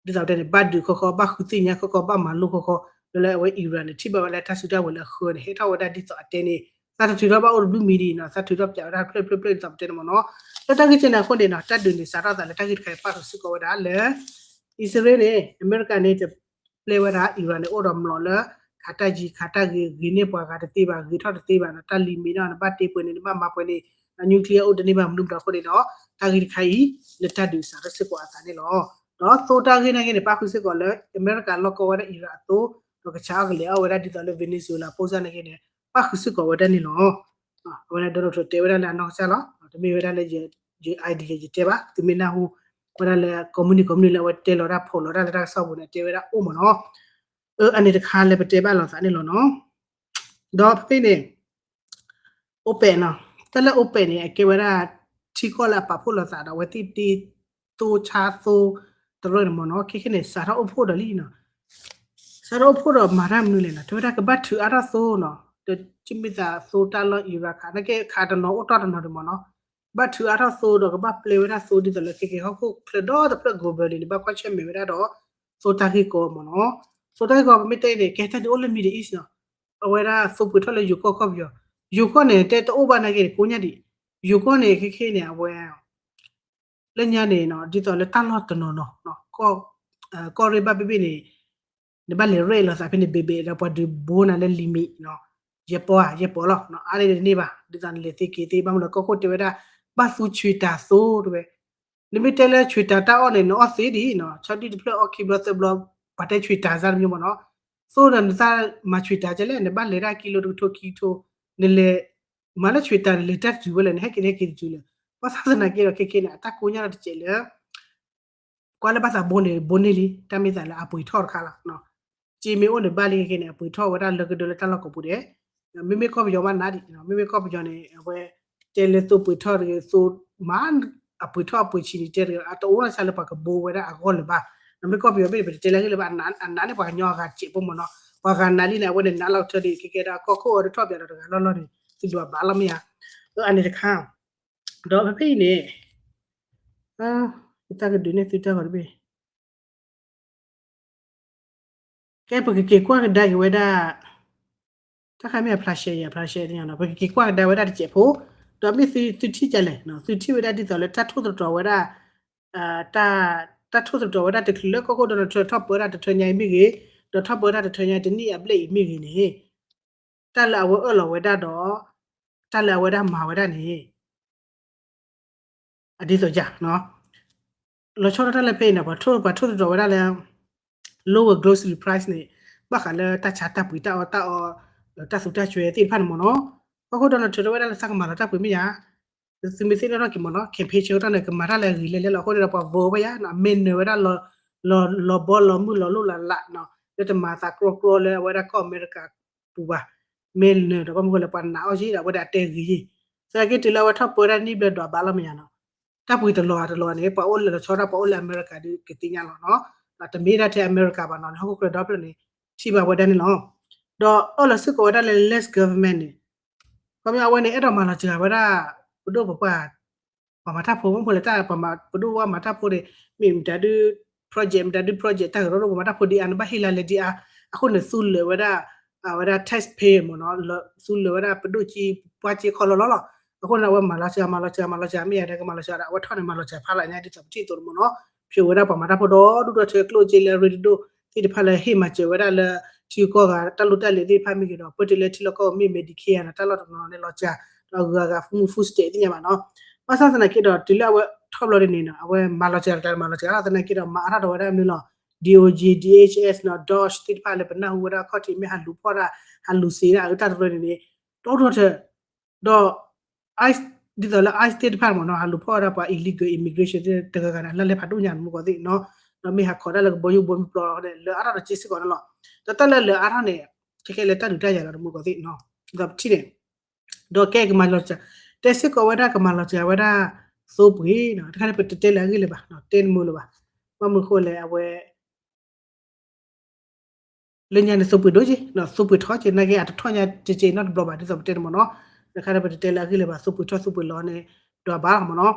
ဒ်သိးပတဲန့ၣ် ဘၣ်ဒုးခီခီ ဘၣ်ဃုသ့ၣ်ညါခီခီ ဘၣ်မၤလိခီခီ လၢလၢအဝဲ Iran န့ၣ် ထံၣ်ဘၣ်ဝဲလၢတၢ်စုတၢ်ဝဲၤလၢအဃၢန့ၣ် ဟဲထီၣ်ဝဲဒၣ်ဒ်သိးအတဲန့ၣ် သးတထုးထီၣ်ဘၣ်အိၣ်တဘျုးမံၤဒ်အံၤနီၤ သးထုးထီၣ်ပၠးဝဲဒၣ်ဖျၢၣ်ဖျၢၣ်ဖျၢၣ်ဒ်သိးပတဲန့ၣ်မ့ၢ်နီၤ. လၢတၢ်ဂ့ၢ်ကဲန့ၣ်အဃိန့ၣ်နီၤ တၢ်ဒုးန့ၣ် စးထီၣ်သးလၢတၢ်ဂ့ၢ်တခါအံၤ ပၣ်ဃုာ်စ့ၢ်ကီးဝဲဒၣ်လၢ အံၣ်စရ့လးန့ၣ် အမဲရကၤန့ၣ် တပျဲဝဲဒၣ် Iran န့ၣ် အိၣ်ဒီးမျိာ်လၢ ခးတၢ်ယံၤခးတၢ်ဂ့ၤ ဂ့ၤန့ၢ်ပှၤဂၤတသ့ဘၣ် ဂ့ၤထီၣ်တသ့ဘၣ်နီၤ တၢ်လံၤမ့ၢ်နီၤ နဘၣ်တ့ပှဲၤန့ၣ် နဘၣ်မၤပှဲၤန့ၣ် nuclear အိၣ်တန့ၢ်ဘၣ်မနုၤမတၤအဃိန့ၣ်ဒီး တၢ်ဂ့ၢ်တခါအံၤ လၢတၢ်ဒုးစးထီၣ်စ့ၢ်ကီးအသးန့ၣ်လီၤ. ဒီးသိတၢ်ဂ့ၢ်နာ်က့န့ၣ် ပၣ်ဃုာ်စ့ၢ်ကီးလၢ အမဲရကၤလီၢ်ကီဝဲဒၣ် Iran အသိ ဒီးကဆးအီၣ်ကလဲာ်အီၣ်ဝဲဒၣ်ဒ်သိးလၢ Venezuela ဖိစၢ်နာ်က့န့ၣ် ပၣ်ဃုာ်စ့ၢ်ကီးဝဲဒၣ်န့ၣ်လီၤ. အဝဲဒၣ် Donald Trump တဲဝဲဒၣ်လၢအနီၢ်ကစၢ်လီၤ တမ့ၢ်ဝဲဒၣ်လၢ ယ idea ယတဲဘၣ် သုမ့ၢ်နၢ်ဟူ ဝဲဒၣ်လၢ ကိးမုၢ်နံၤကိးမုၢ်နံၤလၢအဝဲတဲလီၤတၢ်ဖီၣ်လီၤတၢ်လၢတၢ်ကစီၣ်ပူၤန့ၣ် တဲဝဲဒၣ်အိၣ်မ့ၢ်နီၤ. အၢ အန့ၣ်တခါလၢပတဲဘၣ်လိာ်သးန့ၣ်လီၤနီၤ. ဒီးဖဲဖဲန့ၣ် OPEC နီၤ တၢ်လၢ OPEC န့ၣ် အကဲဝဲဒၣ် ထံကီၢ်လၢအပာ်ဖှိၣ်လိာ်သးဒီးအဝဲသ့ၣ်တ့သိဆါသိတရၢၢ်န့ၣ်မ့ၢ်နီၤ ခဲခဲန့ၣ် စးထီၣ်အိၣ်ဖှိၣ်ဒီးလံနီၤ စးထီၣ်အိၣ်ဖှိၣ်ဒီးမၤတၢ်မနုၤလဲၣ်နီၤ တဲဝဲဒၣ်ကဘၣ်ထုးအါထီၣ်သိနီၤ တမ့ၢ်သးသိတၢ်လီၢ် Iran ခး နာ်က့ခးတနီၤအိၣ်တီၢ်တနီၤဒံးမ့ၢ်နီၤ ဘၣ်ထုးအါထီၣ်သိဒီးကဘၣ်ပျဲဝဲဒၣ်သိဒ်သိးလၢခဲကဲဟီၣ်ခိၣ်ချၢဒီတဖျၢၣ် global န့ၣ် ဘၣ်ကွၢ်ဆၢၣ်မဲာ်ဝဲဒၣ်ဒီး သိတၢ်ဂ့ၢ်ကီမ့ၢ်နီၤ သိတၢ်ဂ့ၢ်ကီ ပမ့ၢ်တဲအံၤန့ၣ် ကဲတၢ်ဒုးအိၣ်လၢ Middle East နီၤ အဝဲဒၣ်သိပှ့ၤထီၣ်လၢယိၤကီၢ်ကီၢ်ပယီၤ ယိၤကီၢ်န့ၣ် တဲတအိၣ်ဘၣ်နာ်က့န့ၣ် ကိးညါဒံး ယိၤကီၢ်န့ၣ် ခဲခဲန့ၣ် အဝဲ လၢညါန့ၣ်နီၤ ဒ်သိးလၢတၢ်လီၢ်တနီၤနီၤ ကီၢ်ရ့ၣ်ဘၣ်ဘ့ၣ်ဘ့ၣ်န့ၣ် နဘၣ်လဲၤရဲၣ်လိာ်သးဖဲန့ၣ် ဘ့ၣ်ဘ့ၣ်ဒီးပှၤဒုးဘိနၤလၢ limit နီၤ ယဲၢ်ပီၢ်ဧါ ယဲၢ်ပီၢ်လီၤ အါန့ၢ်တန့ၢ်ဘၣ် ဒ်သိးနလဲၤသ့က့ၤသ့ ဘၣ်မနုၤလဲၣ် ကီၢ်ခိၣ်တဲဝဲဒၣ် ဘၣ်သူဆွံတၤသိတဲဝဲ နမ့ၢ်တဲလၢဆွံတၤတၢ်အီၣ်န့ၣ် နအီၣ်သ့ဒံးနီၤ ဆီဒံၣ်တဖျၢၣ်အီၣ်ခံဘျီသၢဘျီ ပှၤတဲဆွံတၤစၢ်တမံၤမ့ၢ်နီၤ သိဒီးနသးမၤဆွံတၤကဲလဲၣ် နဘၣ်လဲၤဒၣ်ကံလိတကထိခံကထိ နလဲၤ မၤလၢဆွံတၤန့ၣ် လဲၤတၢ်တတုၤဝဲလဲၣ် နဟဲက့ၤနဟဲက့ၤတတုၤလၢၤ ဘၣ်ဆၣ်သနာ်က့ဒီးခဲခဲန့ၣ် အတၢ်ကိးညါဒီးတစဲးလၢ ကွၢ်လၢဘၣ်သးဘိန့ၣ် ဘိန့ၢ်လံ တၢ်မ့ၢ်သးလၢအပှ့ၤထီၣ်တခါလီၤ က့မ့ၢ်အိၣ်န့ၣ်ဘၣ်လံခဲခဲန့ၣ် အပှ့ၤထီၣ်ဝဲဒၣ်လၢကဒၢလၢတၢ်လီၢ်ကိးပူၤဒဲး မ့မ့ၢ်ကီၢ်ပယီၤမးနးဒံး မ့မ့ၢ်ကီၢ်ပယီၤန့ၣ် အဝဲ တဲလၢသိပှ့ၤထီၣ်တဂ့ၤ သိမး အပှ့ၤထီၣ်အပှ့ၤဆံးန့ၣ်တဲတဂ့ၤ အတအိၣ်နီၢ်ဆါလၢပှၤကဘိဝဲဒၣ်အဂီၢ်လၢၤဘၣ် မ့ၢ်ကီၢ်ပယီၤဘ့ၣ်န့ၣ် ပတတဲလၢဂ့ၢ်လၢၤဘၣ် အနးန့ၢ်ပှၤကညီအဂၤတစဲးဖိမ့ၢ်နီၤ ပှၤဂၤနးလံန့ၣ် အဝဲန့ၣ်နးလီၤကထၢဒံး ခဲကဲဒၣ်ကီၢ်ခိၣ်အီၤတထီၣ်ပၠးဒီးတဂၤလီၢ်လီၢ်န့ၣ် သုဒွးဘၣ်လီၤမ့ၢ်ဧါ အန့ၣ်တခါ ဒီးဖဲဖဲအံၤန့ၣ် ယတၢ်ကဒုးန့ၢ်သုတၢ်ဂီၤတဘ့ၣ် ကဲပကက့ၤကွၢ်ကဒါက့ၤဝဲဒၣ် တၢ်ခါမ့ၢ်အဖျါရှဲယၤ ဖျါရှဲသ့ၣ်ညါနီၤ ပကက့ၤကွၢ်ကဒါဝဲဒၣ်တစဲးဖိ ဒီးမ့ၢ်သုထံၣ်ကလဲၣ် သုထံၣ်ဝဲဒၣ်ဒ်သိးလၢတၢ်ထိၣ်သတြီၤဝဲဒၣ် တၢ် တၢ်ထိၣ်သတြီၤဝဲဒၣ်တချုးလၢကီၢ်ခိၣ် Donald Trump ထီၣ်ပၢဒၣ်တထၢညါအံၤမ့ၢ်ဂ့ၤ ဒီးထီၣ်ပၢဒၣ်တထၢညါတနံၣ်အဘျဲၣ်အံၤမ့ၢ်ဂ့ၤန့ၣ် တၢ်လၢအဝဲအၢၣ်လီၤဝဲဒၣ်ဒီး တၢ်လၢအဝဲဒၣ်မၤဝဲဒၣ်န့ၣ် အဒ်သိးယၤ လီၤဆီဒၣ်တၢ်လၢဖဲအံၤန့ၣ် ပှၤထိၣ်သတြီၤဝဲဒၣ်လၢ lower grocery price န့ၣ် ဘၣ်ဃးလၢတၢ်ဆါတၢ်ပှ့ၤတၢ်အီၣ်တၢ်အီ တၢ်သူတၢ်စွဲသ့ၣ်တဖၣ်န့ၣ်မ့ၢ်နီၤ ကီၢ်ခိၣ် Donald Trump ထီၣ်ဝဲဒၣ်လၢသးကမၤလီၤတၢ်ပှ့ၤမ့ၢ်ယၤ သုမ့ၢ်သ့ၣ်နီၣ်ထီၣ်က့ၤမ့ၢ်နီၤ campaign ဆၢကတီၢ်န့ၣ် ကမၤတၢ်လၢအဂ့ၤလဲၣ်လဲၣ်လီၤ အဃိန့ၣ်ဒီးပှၤဘိဝဲယၤ မ့ၢ်နၢၤဝဲဒၣ် လီၤဘီလီၤမုၢ်လီၤလိၣ်လၢ်လၢ် လၢတမၤသးကြီကြီလၢအဝဲဒၣ်ကီၢ်အမဲရကၤပူၤဘၣ် မ့ၢ်နၢၤဒီးဘၣ်မနုၤဃိလဲၣ် ပှၤနာ်အီၤက့ဒီး အဝဲဒၣ်တဲဂ့ၤယံၤ သနာ်က့တုၤလၢအဝဲထီၣ်ပၢဒၣ်တနံၣ်ဘျဲၣ်ဒွးဘးလီၤမ့ၢ်ယၤနီၤ တၢ်ပှ့ၤတလီၤအတလီၤန့ၣ် ပှၤအိၣ်လၢလီၤဆီဒၣ် ပှၤအိၣ်လၢအမဲရကၤဒုးကသ့ၣ်ညါလီၤနီၤ တမ့ၢ်ဒၣ်ထဲအမဲရကၤဘၣ်နီၤ လၢဟီၣ်ခိၣ်ချၢဒီဖျၢၣ်န့ၣ် ထံၣ်ဘၣ်ဝဲဒၣ်န့ၣ်လီၤ ဒီးအၢၣ်လီၤစ့ၢ်ကီးဝဲဒၣ်လၢ less government န့ၣ် ခီပညီအဝဲန့ၣ် အဲၣ်ဒိးမၤလီၤစှၤဝဲဒၣ် ပဒိၣ်ပပှၢ် ပှၤမၤတၢ်ဖိ မ့ၢ်ဖိလဲၣ်တၢ်ပှၤမၤ ပဒိၣ်ပပှၢ်မၤတၢ်ဖိန့ၣ် မ့ၢ်မတၤဒု project မတၤဒု project တၢ်ကရၢကရိပှၤမၤတၢ်ဖိဒ်အါန့ၣ် ဘၣ်ဟ့ၣ်လါလဲဒ်အါ အဃိန့ၣ် သူလၢာ်ဝဲဒၣ် အဝဲဒၣ် taxpayer မ့ၢ်နီၤ သူလၢာ်ဝဲဒၣ်ပဒိၣ်က့ ပှၢ်က့ခီလီၤလီၤလီၤ အဃိန့ၣ် အဝဲမၤလီၤစှၤ မၤလီၤစှၤ မၤလီၤစှၤ မ့ၢ်ယၤဒၣ်ကမၤလီၤစှၤဒီး အဝဲထီၣ်န့ၣ် မၤလီၤစှၤဖးလီၤညါဒ်သိးပထံၣ်အသိးန့ၣ်မ့ၢ်နီၤ ဖျိးဝဲဒၣ်ပှၤမၤတၢ်ဖိဒီဒူၣ်ဒီထၢ ကျိၣ်စ့လၢအရ့ဒိၣ်သ့ၣ်တဖၣ်လၢဟ့ၣ်မၤစၢၤဝဲဒၣ်လၢ ထံဂုၤကီၢ်ဂၤ တၢ်လိၣ်တၢ်လဲၤသ့ၣ်တဖၣ်မ့ၢ်ဂ့ၤဒီး ပၢၢ်တုၤလၢထံလီၢ်ကီၢ်ပူၤမ့ၢ် Medicare န့ၣ် တၢ်လီၢ်တနီၤန့ၣ်လီၤစှၤ ဒီးအဂုၤအဂၤ food stamp သ့ၣ်ညါဘၣ်နီၤ ဘၣ်ဆၣ်သနာ်က့ဒီး တုၤလၢအဝဲ ထီၣ်ဘျီဒ်န့ၣ်နီၤ အဝဲမၤလီၤစှၤတၢ်မၤလီၤစှၤ သနာ်က့ဒီး မၤအါထီၣ်ဒီးဝဲဒၣ်မနုၤလီၤ DOJ DHS နီၤ DOJ သ့ၣ်တဖၣ်လၢပနၢ်ဟူဝဲဒၣ်ခီၣ်ထံးမ့ၢ်ဟးလူၤဖီၣ်တၢ် ဟးလူၤစ့ဒၣ်အတၢ်တရၢန့ၣ်န့ၣ် တီထီၣ်ထၢၣ် ဒီး ICE ဒ်သိးလၢ ICE သ့ၣ်တဖၣ်မ့ၢ်နီၤ ဟးလူၤဖီၣ်ဝဲဒၣ်ပှၤ illegal immigration သ့ၣ်တဂၤဂၤန့ၣ် လၢလဲၤဖးဒိၣ်ညါန့ၣ်မူကီၢ်သ့ၣ်နီၤ ဒီးမ့ၢ်ဟးခိးတၢ်လၢကဘီယူၤဘီမုၢ်ပျီလီၤန့ၣ် လၢအါထီၣ်ဒီးက့စ့ၢ်ကီးန့ၣ်လီၤ. ဒီးတၢ်လၢလၢအါထီၣ်န့ၣ် ခဲခဲလၢတၢ်ဒုးတၢ်ယၤလီၤတမူကီၢ်သ့ၣ်နီၤ ဒီးပထံၣ်န့ၣ် ဒီးကဲကမၤလီၤစှၤ တဲစ့ၢ်ကီးဝဲဒၣ်ကမၤလီၤစှၤဝဲဒၣ် သိပှ့ၤနီၤ တခါန့ၣ်ပတတဲလၢအဂ့ၢ်လၢၤဘၣ် တဲနမုာ်လၢၤဘၣ် ဘၣ်မနုၤဃိလဲၣ် အဝဲ လၢညါန့ၣ် သိပှ့ၤဒိၣ်က့ၤ သိပှ့ၤထီက့ၤ နာ်က့အတထီၣ်ညါတက့ၤနီတဘျီဘၣ် ဒ်သိးပတဲန့ၣ်မ့ၢ်နီၤ တခါန့ၣ်ပတတဲလၢအဂ့ၢ်လၢၤဘၣ် သိပှ့ၤထီၣ်သိပှ့ၤလီၤန့ၣ် ဒွးဘၣ်လီၤမ့ၢ်နီၤ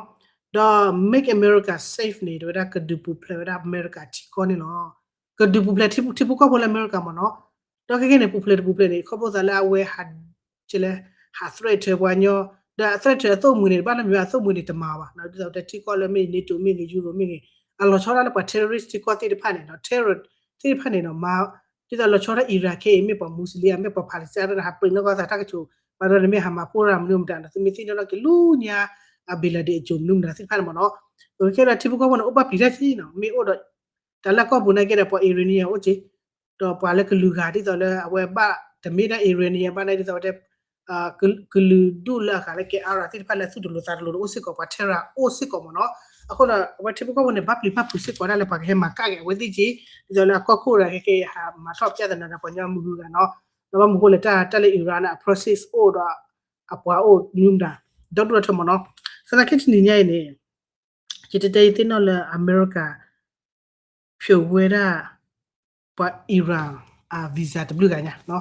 ဒီး Make America Safe န့ၣ် တဝဲဒၣ်ကဒုးပူၤဖျဲးဝဲဒၣ်အမဲရကၤထံကီၢ်န့ၣ်လီၤ. ကဒုးပူၤဖျဲးထံဖိကီၢ်ဖိလၢအမဲရကၤမ့ၢ်နီၤ ဒီးခဲခဲန့ၣ် ပူၤဖျဲးတပူၤဖျဲးန့ၣ် ခီဖျိသးလၢအဝဲဟး ကလဲၤ ဟး threat ပှၤကညီ ဒီးအ threat အသိၣ်မှံၤန့ၣ် တဘၣ်လၢမ့ၢ်အသိၣ်မှံၤန့ၣ်တမၤဘၣ် ဒ်သိးတဲထံကီၢ်လၢမ့ၢ် NATO မ့ၢ်ဂ့ၤ Euro မ့ၢ်ဂ့ၤ အလီၤဆီဒၣ်လၢပှၤ terrorist ထံကီၢ်သ့ၣ်တဖၣ်န့ၣ်ဒီး terror သ့ၣ်တဖၣ်န့ၣ်ဒီး မၤ ဒ်သိးလီၤဆီဒၣ် Iran ခဲအံၤ မ့ၢ်ပှၤ Muslim မ့ၢ်ပှၤ Palestine ဟးပှ့ၤနီၢ်ကီၢ်သးတၢ်ကစီၣ် ဘၣ်ဒီးန့ၣ်မ့ၢ်ဟးမၤဖှိၣ်ရၤမနုၤမတၤဒီး သုမ့ၢ်သ့ၣ်နီၣ်ထီၣ်က့ၤလူညါ အ bin Laden အစိၤမနုၤမတၤသ့ၣ်တဖၣ်န့ၣ်မ့ၢ်နီၤ ခဲခဲဒီးထံဖိကီၢ်ဖိန့ၣ် အိၣ်ဘၣ်ပျံၤတၢ်က့နီၤ မ့ၢ်အိၣ်ဒီး တၢ်လၢကီၢ်ပူၤနာ်က့ဒီး ပှၤ Iranian အိၣ်က့ ဒီးပှၤလၢကလုာ်ဂၤဒ်သိးလၢအဝဲဘၣ်တမ့ၢ်ဒၣ် Iranian ဘၣ်န့ၣ်ဒ်သိးဝဲတဲ ကလုာ်ဒူၣ်လၢအဂၤလၢကဲ Arab သ့ၣ်တဖၣ်လၢသူၣ်တလိၤသးတလိၤန့ၣ်အိၣ်စ့ၢ်ကီး ပှၤ terror အိၣ်စ့ၢ်ကီးမ့ၢ်နီၤ အဃိဒီး အဝဲထံဖိကီၢ်ဖိန့ၣ် ဘၣ်ပျံၤဘၣ်ဖုးစ့ၢ်ကီးဒၣ်လၢပှၤကဟဲမၤကၣ်က့ၤအဝဲသ့ၣ်က့ ဒ်သိးလၢအကီၢ်ခိၣ်ဒီး ကဲကဲဟးမၤထီၣ်ပျၢ်သနာ်ဒီးပှၤကညီမုၢ်ဂုၤဂၤနီၤ ဒီးဘၣ်မနုၤဃိလဲၣ် တၢ်တၢ်လၢ Iran န့ၣ် အ proxy အိၣ်ဒီး အပှၤအိၣ်မနုၤမတၤ ဒီဒူၣ်ဒီထၢမ့ၢ်နီၤ သနာ်က့တနံၤညါအံၤန့ၣ် ယတတဲယသ့ၣ်နီၣ်လၢအမဲရကၤ ဖျိးဝဲဒၣ် ပှၤ Iran အ visa တဘျုးဂၤညါ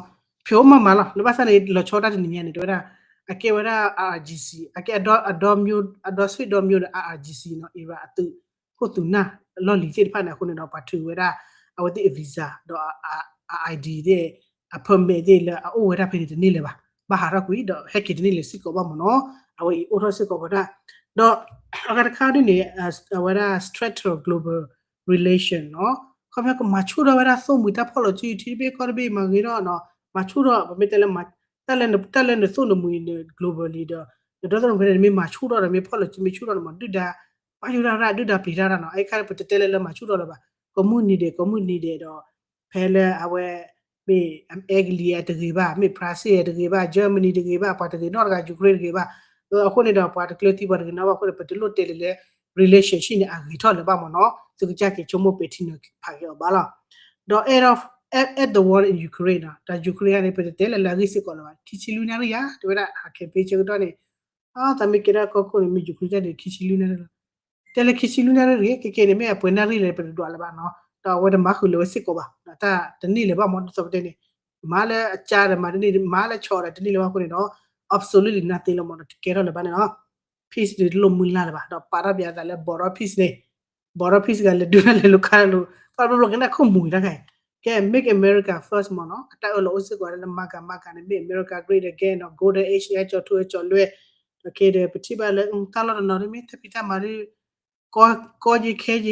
ဖျိးမးမးလီၤ လၢဘၣ်ဆၣ်န့ၣ် လီၤဆီဒၣ်တနံၤညါန့ၣ် တဲဝဲဒၣ် အကဲဝဲဒၣ် IRGC အကဲအဒီ အဒီ အဒီ suite ဒီ မျိုး အဒီ IRGC နီၤ Iran အသုးခိၣ်သုးနၢ်လီၢ်လံၤသ့ၣ်တဖၣ်န့ၣ် အဃိန့ၣ်ဒီး ပှၤထုးဝဲဒၣ် အဝဲသ့ၣ်အ visa ဒီး အ ID သ့ၣ် အ permit သ့ၣ်လၢအအိၣ်ဝဲဒၣ်ဖဲန့ၣ်တန့ၢ်လၢၤဘၣ် ဘၣ်ဟးထီၣ်ကွံာ်ဒီးဟဲက့ၤတန့ၢ်လၢၤစ့ၢ်ကီးဘၣ်မ့ၢ်နီၤ အဝဲအံၤအိၣ်ထီၣ်စ့ၢ်ကီးဝဲဒၣ် ဒီးအဂၤတခါဒ်န့ၣ် အဝဲဒၣ် strengthen global relation နီၤ ခီဖျိကမၤဆူၣ်ထီၣ်ဝဲဒၣ်သိၣ်မှံၤတၢ်ဖီၣ်လီၤစုထံတဘ့ၣ်ကီၢ်တဘ့ၣ်မၤဂ့ၤထီၣ်နီၤ မၤဆူၣ်ထီၣ် ပမ့ၢ်တဲလၢ တၢ်လၢနသိၣ်နမှံၤန့ၣ် globally ဒီး နဒီသိၣ်နမှံၤန့ၣ် မ့ၢ်မၤဆူၣ်ထီၣ်ဒီး မ့ၢ်ဖီၣ်လီၤစုမ့ၢ်ဆူၣ်ထီၣ်န့ၣ်မး ဒုၣ်ဒါ ဘၣ်ယိၣ်ဒၣ်ရၣ် ဒုၣ်ဒါပျံၤတၢ်ရၣ်နီၤ အခါပတတဲလၢလၢမၤဆူၣ်ထီၣ်လၢၤဘၣ် ကိးမုၢ်နံၤဒဲး ကိးမုၢ်နံၤဒဲးဒီး ဖဲလၢအဝဲ မ့ၢ် Italy တဂ့ၤဘၣ် မ့ၢ် France တဂ့ၤဘၣ် Germany တဂ့ၤဘၣ် ပှၤတဂ့ၤနီတဂၤ Ukraine တဂ့ၤဘၣ် အဃိန့ၣ်ဒီး ပှၤတကျၢၤသံပှၤတဂ့ၤနီတဂၤအဃိန့ၣ် ပတလိၣ်တဲလၢလၢ relationship န့ၣ် အဂ့ၤထီၣ်လၢၤဘၣ်မ့ၢ်နီၤ သုကစၢ်က့ၤဆိကမိၣ်ပဲာ်ထံနီၤဖးက့ၤအီၤဘၣ်လီၤ ဒီး at of at the war in Ukraine နီၤ တၢ် Ukraine န့ၣ် ပတတဲလၢလၢအဂ့ၢ်စ့ၢ်ကီးလၢၤဘၣ် ခံဆံလွံၢ်နၣ်ရံၣ်ယါ တဲဝဲဒၣ် ဟး campaign ဆၢကတီၢ်န့ၣ် အသးမ့ၢ်ကဲဒၣ်ကီၢ်ခိၣ်န့ၣ် မ့ၢ် Ukraine တၢ်ဒုးခံဆံလွံၢ်နၣ်ရံၣ်လီၤ တဲလၢခံဆံလွံၢ်နၣ်ရံၣ်တဂ့ၤ ခဲခဲန့ၣ် မ့ၢ်အပှဲၤနၣ်ရံၣ်လဲၣ် ပတဒွးလၢၤဘၣ်နီၤ ဒီးအဝဲတမၤဃုာ်လၢၤဝဲစ့ၢ်ကီးဘၣ် တၢ်တန့ၢ်လၢၤဘၣ်မ့ၢ်နီၤ ဒ်သိးပတဲန့ၣ် မၤလၢအကါဒီးမၤတန့ၢ် မၤလၢဆီးဒီးတန့ၢ်လၢၤဘၣ်အဃိန့ၣ်ဒီး absolutely nothing လီၤမ့ၢ်နီၤ တကဲထီၣ်လၢၤဘၣ်န့ၣ်လီၤ peace န့ၣ်တလိၣ်မုၢ်လၢ်လၢၤဘၣ် ဒီးပာ်ထီၣ်ပၠးသးလၢ border peace န့ၣ် border peace ဂၤလဲၤဒုးတၢ်လဲၤလိာ်ခါလိာ် ခီဖျိကနၣ်ခိၣ်မူၤတၢ်ခါ ကဲ Make America First မ့ၢ်နီၤ အတၢ်အၢၣ်လီၤအိၣ်စ့ၢ်ကီးလၢ MAGA MAGA န့ၣ် Make America Great Again ဒီး Golden Age ဟဲကၠီၤထူဟဲကၠီၤလွဲၢ် ဒီးခဲဒီး ပထံၣ်ဘၣ်လၢ တၢ်လီၢ်တနီၤဒ်မ့ၢ်တၢ်ဖံးတၢ်မၤဒ် ကီကီက့ခဲက့ ဒီ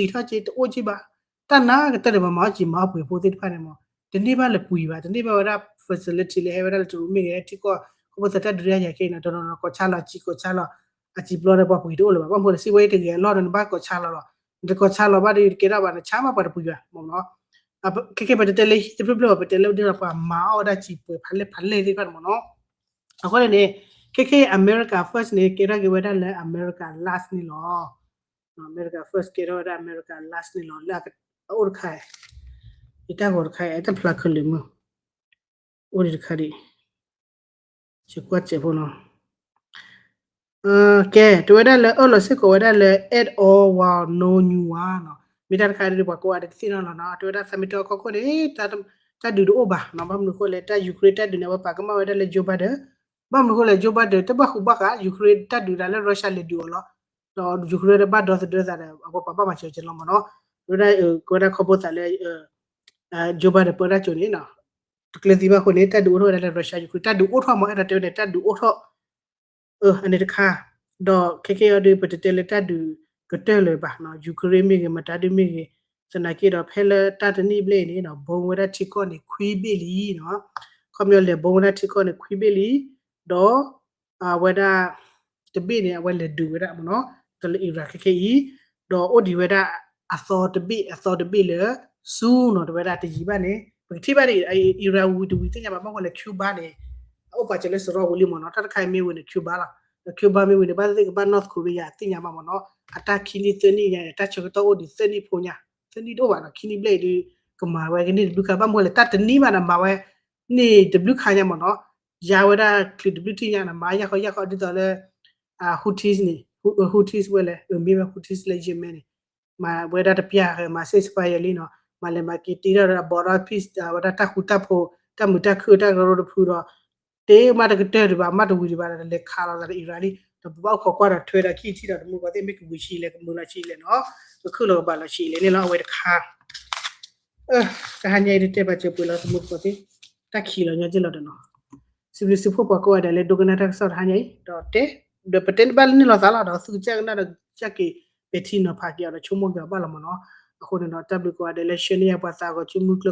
းဃံးထီၣ်က့ တအိၣ်က့ဘၣ် တၢ်နာ်ကတၢၢ်ဒီး ပှၤမၤအီၣ်ကံၤမၤအီၣ်ပှ့ၤဖိသ့ၣ်တဖၣ်န့ၣ်မ့ၢ် တန့ၢ်ဘၣ်လၢၤပှံၤဘၣ် တန့ၢ်ဘၣ်ဝဲဒၣ် facility လၢဟဲဝဲဒၣ်လၢတရူးမ့ၢ်ဂ့ၤ ထံကီၢ် ခီဖျိသတးဒုးတၢ်ယၤခဲအံၤနီၤ တနီၤနီၤကိးဆါလီၤ အစံာ်ကိးဆါလီၤ အစံာ်ပျီဒီးပှၤပှံၤတအိၣ်လၢၤဘၣ် ဘၣ်မနုၤလဲၣ် စံးဝဲတဂ့ၤအလီၢ်ဒီး နဘၣ်ကိးဆါလီၤလီၤ နတကိးဆါလီၤဘၣ်ဒီး တကဲထီၣ်ဘၣ် နဆါမးပှၤတပှံၤဘၣ် မ့ၢ်နီၤ ခဲခဲပတတဲလၢဟံၣ်တဖျၢၣ်ဖျၢၣ်ဘၣ် ပတဲလၢဒ်သိးပှၤမၤအီၣ်ဝဲဒၣ်စံာ်ပှဲၤဖးလဲၢ်ဖးလဲၢ်သ့ၣ်တဖၣ်န့ၣ်မ့ၢ်နီၤ အဃိန့ၣ်န့ၣ် ခဲခဲ America First န့ၣ် ကဲထီၣ်က့ၤဝဲဒၣ်လၢ America Last န့ၣ်လီၤ America First ကဲထီၣ်ဝဲဒၣ် America Last န့ၣ်လီၤ လၢအအိၣ်တခါ ယတၢ်ဂီၤတခါ အတၢ်ဖျါခဲလၢာ်မုၢ် အိၣ်ဒံးတခါဒံး ယကွၢ်စဲးဖိနီၤ ကဲ တဝဲဒၣ်လၢအၢၣ်လီၤစ့ၢ်ကီးဝဲဒၣ်လၢ add old while no new one နီၤ မ့ၢ်တၢ်တခါဒ်ပှၤကိးဂၤဒဲးကသ့ၣ်နီၣ်လီၤနီၤ တဝဲဒၣ်သးမ့ၢ်တဲကီၢ်ခိၣ်န့ၣ် တၢ်ဒုးတအိၣ်ဘၣ်နီၤ ဘၣ်မနုၤအဃိလဲၣ် တၢ် Ukraine တၢ်ဒုးန့ၣ် အဝဲပာ်ကမၣ်ဝဲဒၣ်လၢ Joe Biden ဘၣ်မနုၤအဃိလဲၣ် Joe Biden တဘၣ်ဃူဘၣ်ဃး Ukraine တၢ်ဒုးဒၣ်လၢ Russia လဲၤဒုးအီၤလီၤ ဒီး Ukraine တဘၣ်ဒီသဒၢသးဒီး အဝဲပှၤဘၣ်မၤစၢၤက့ၤလီၤမ့ၢ်နီၤ ဝဲဒၣ်ကဝဲဒၣ်ခီဖျိသးလၢ Joe Biden ပၢတၢ်ကၠိန့ၣ် တကျၢၤသံဘၣ်အဃိန့ၣ် တၢ်ဒုးအိၣ်ထီၣ်ဝဲဒၣ်လၢ Russia Ukraine တၢ်ဒုးအိၣ်ထီၣ်မ့ၢ်အဲၣ်ဒိးတဲဝဲန့ၣ် တၢ်ဒုးအိၣ်ထီၣ် အန့ၣ်တခါ ဒီးခဲကဲအံၤဒီး ပတတဲလၢတၢ်ဒုးကတၢၢ်လၢၤဘၣ်နီၤ Ukraine မ့ၢ်ဂ့ၤ မတၤဒုမ့ၢ်ဂ့ၤ သနာ်က့ဒီး ဖဲလၢတၢ်တနံၣ်ဘျဲၣ်အံၤန့ၣ်နီၤ bomb ဝဲဒၣ်ထံကီၢ်န့ၣ် ခွံဘ့ၣ်လံနီၤ ခီပညီလဲၤ bomb ဝဲဒၣ်ထံကီၢ်န့ၣ် ခွံဘ့ၣ်လံ ဒီး အဝဲဒၣ် တဘ့ၣ်န့ၣ် အဝဲလဲၤဒုးဝဲဒၣ်မ့ၢ်နီၤ တၢ်လၢ Iran ခဲခဲအံၤ, ဒီးအိၣ်ဒံးဝဲဒၣ် အသီတဘ့ၣ် အသီတဘ့ၣ်လၢ Sulu နီၤ တဲဝဲဒၣ်တယံာ်ဘၣ်န့ၣ် ပကထံၣ်ဘၣ်န့ၣ် Iran ဝံၤတဝံၤသ့ၣ်ညါဘၣ် မ့ၢ်ဝဲလၢ Cuba န့ၣ် အအိၣ်ပာ်စၢၤလၢစရီဝံၤလံမ့ၢ်နီၤ, တၢ်တခါအံၤမ့ၢ်ဝံၤန့ၣ် Cuba လီၤ, ဒီး Cuba မ့ၢ်ဝံၤန့ၣ် ဘၣ်သ့ၣ်သ့ၣ်ကဘၣ် North Korea သ့ၣ်ညါဘၣ်မ့ၢ်နီၤ, အတၢ်ခံနံၣ်သၢနံၣ်ညါန့ၣ် တၢ်ဆၢကတီၢ်အိၣ်ဒံးသၢနံၣ်ဖိညါ, သၢနံၣ်တအိၣ်ဘၣ်နီၤ ခံနံၣ်ဘျဲၣ်အံၤဒုး ကမၤဝဲကန့ၢ်တဘျုးခါ ဘၣ်မ့ၢ်ဝဲလဲၣ် တၢ်တနံၣ်ဘၣ်ဒီးမၤဝဲ န့ၢ်တဘျုးခါညါမ့ၢ်နီၤ, ယါဝဲဒၣ်ချုးတဘျုးထံၣ်ညါန့ၣ် မၤယၢ်ခီယၢ်ခီဒ်သိးလၢ Houthis န့ၣ် Houthis ဝဲလဲၣ် မ့ၢ်ဝဲ Houthis လၢ Yemen န့ၣ် မၤဝဲဒၣ်တပျၢ်ဃဲ မၤ ceasefire လံနီၤ, မၤလဲၤမၤက့ၤတ့ထီၣ်ဒီး border peace ဝဲဒၣ်တၢ်ဃူတၢ်ဖိး တၢ်မုာ်တၢ်ခုၣ်တၢ်ကရၢကရိတဖုဒီး တ့မးတကတၢၢ်ဒံးဘၣ် မးတဝံၤဒံးဘၣ်ဒီး လဲၤခးလီၤသးဒီး Iran လံ, ဒီးပဘၣ်အိၣ်ခိးကွၢ်ဒီးထွဲဒီးခံထံၣ်ဒီး တမူတကိးသ့ၣ် မ့ၢ်ကဝံၤဆံးလဲၣ် ကမုာ်လီၤဆံးလဲၣ်နီၤ, ကခုၣ်လီၤကဘၣ်လီၤဆံးလဲၣ်န့ၣ်လီၤ အဝဲတခါ တဟါညါအံၤ တတဲဘၣ်စၢၤပှဲၤလီၤ တမူတကိးသ့ၣ်, တၢ်ခံးလီၤညီက့လီၤဒီးနီၤ, စံးဘျုးစံးဖှိၣ်ပှၤကိးဂၤဒဲးလၢဒိကနၣ်တၢ်ကစီၣ်တဟါညါအံၤ ဒီးတဲ, ဒီးပတဲဘၣ်လၢန့ၣ်လိာ်သးလီၤ ဒီးသုကစၢ်ကနၣ်ဒီးကစၢ်က့ၤ ပဲာ်ထံနီၤဖးက့ၤအီၤဒီးဆိကမိၣ်က့ၤအီၤဘၣ်လီၤမ့ၢ်နီၤ, အဃိန့ၣ်ဒီး တၢ်ဘျုးကိးဂၤဒဲးလၢ share န့ၢ်ယၤပှၤသးဂီၤ ကၠိမုၢ်ကျၢၢ်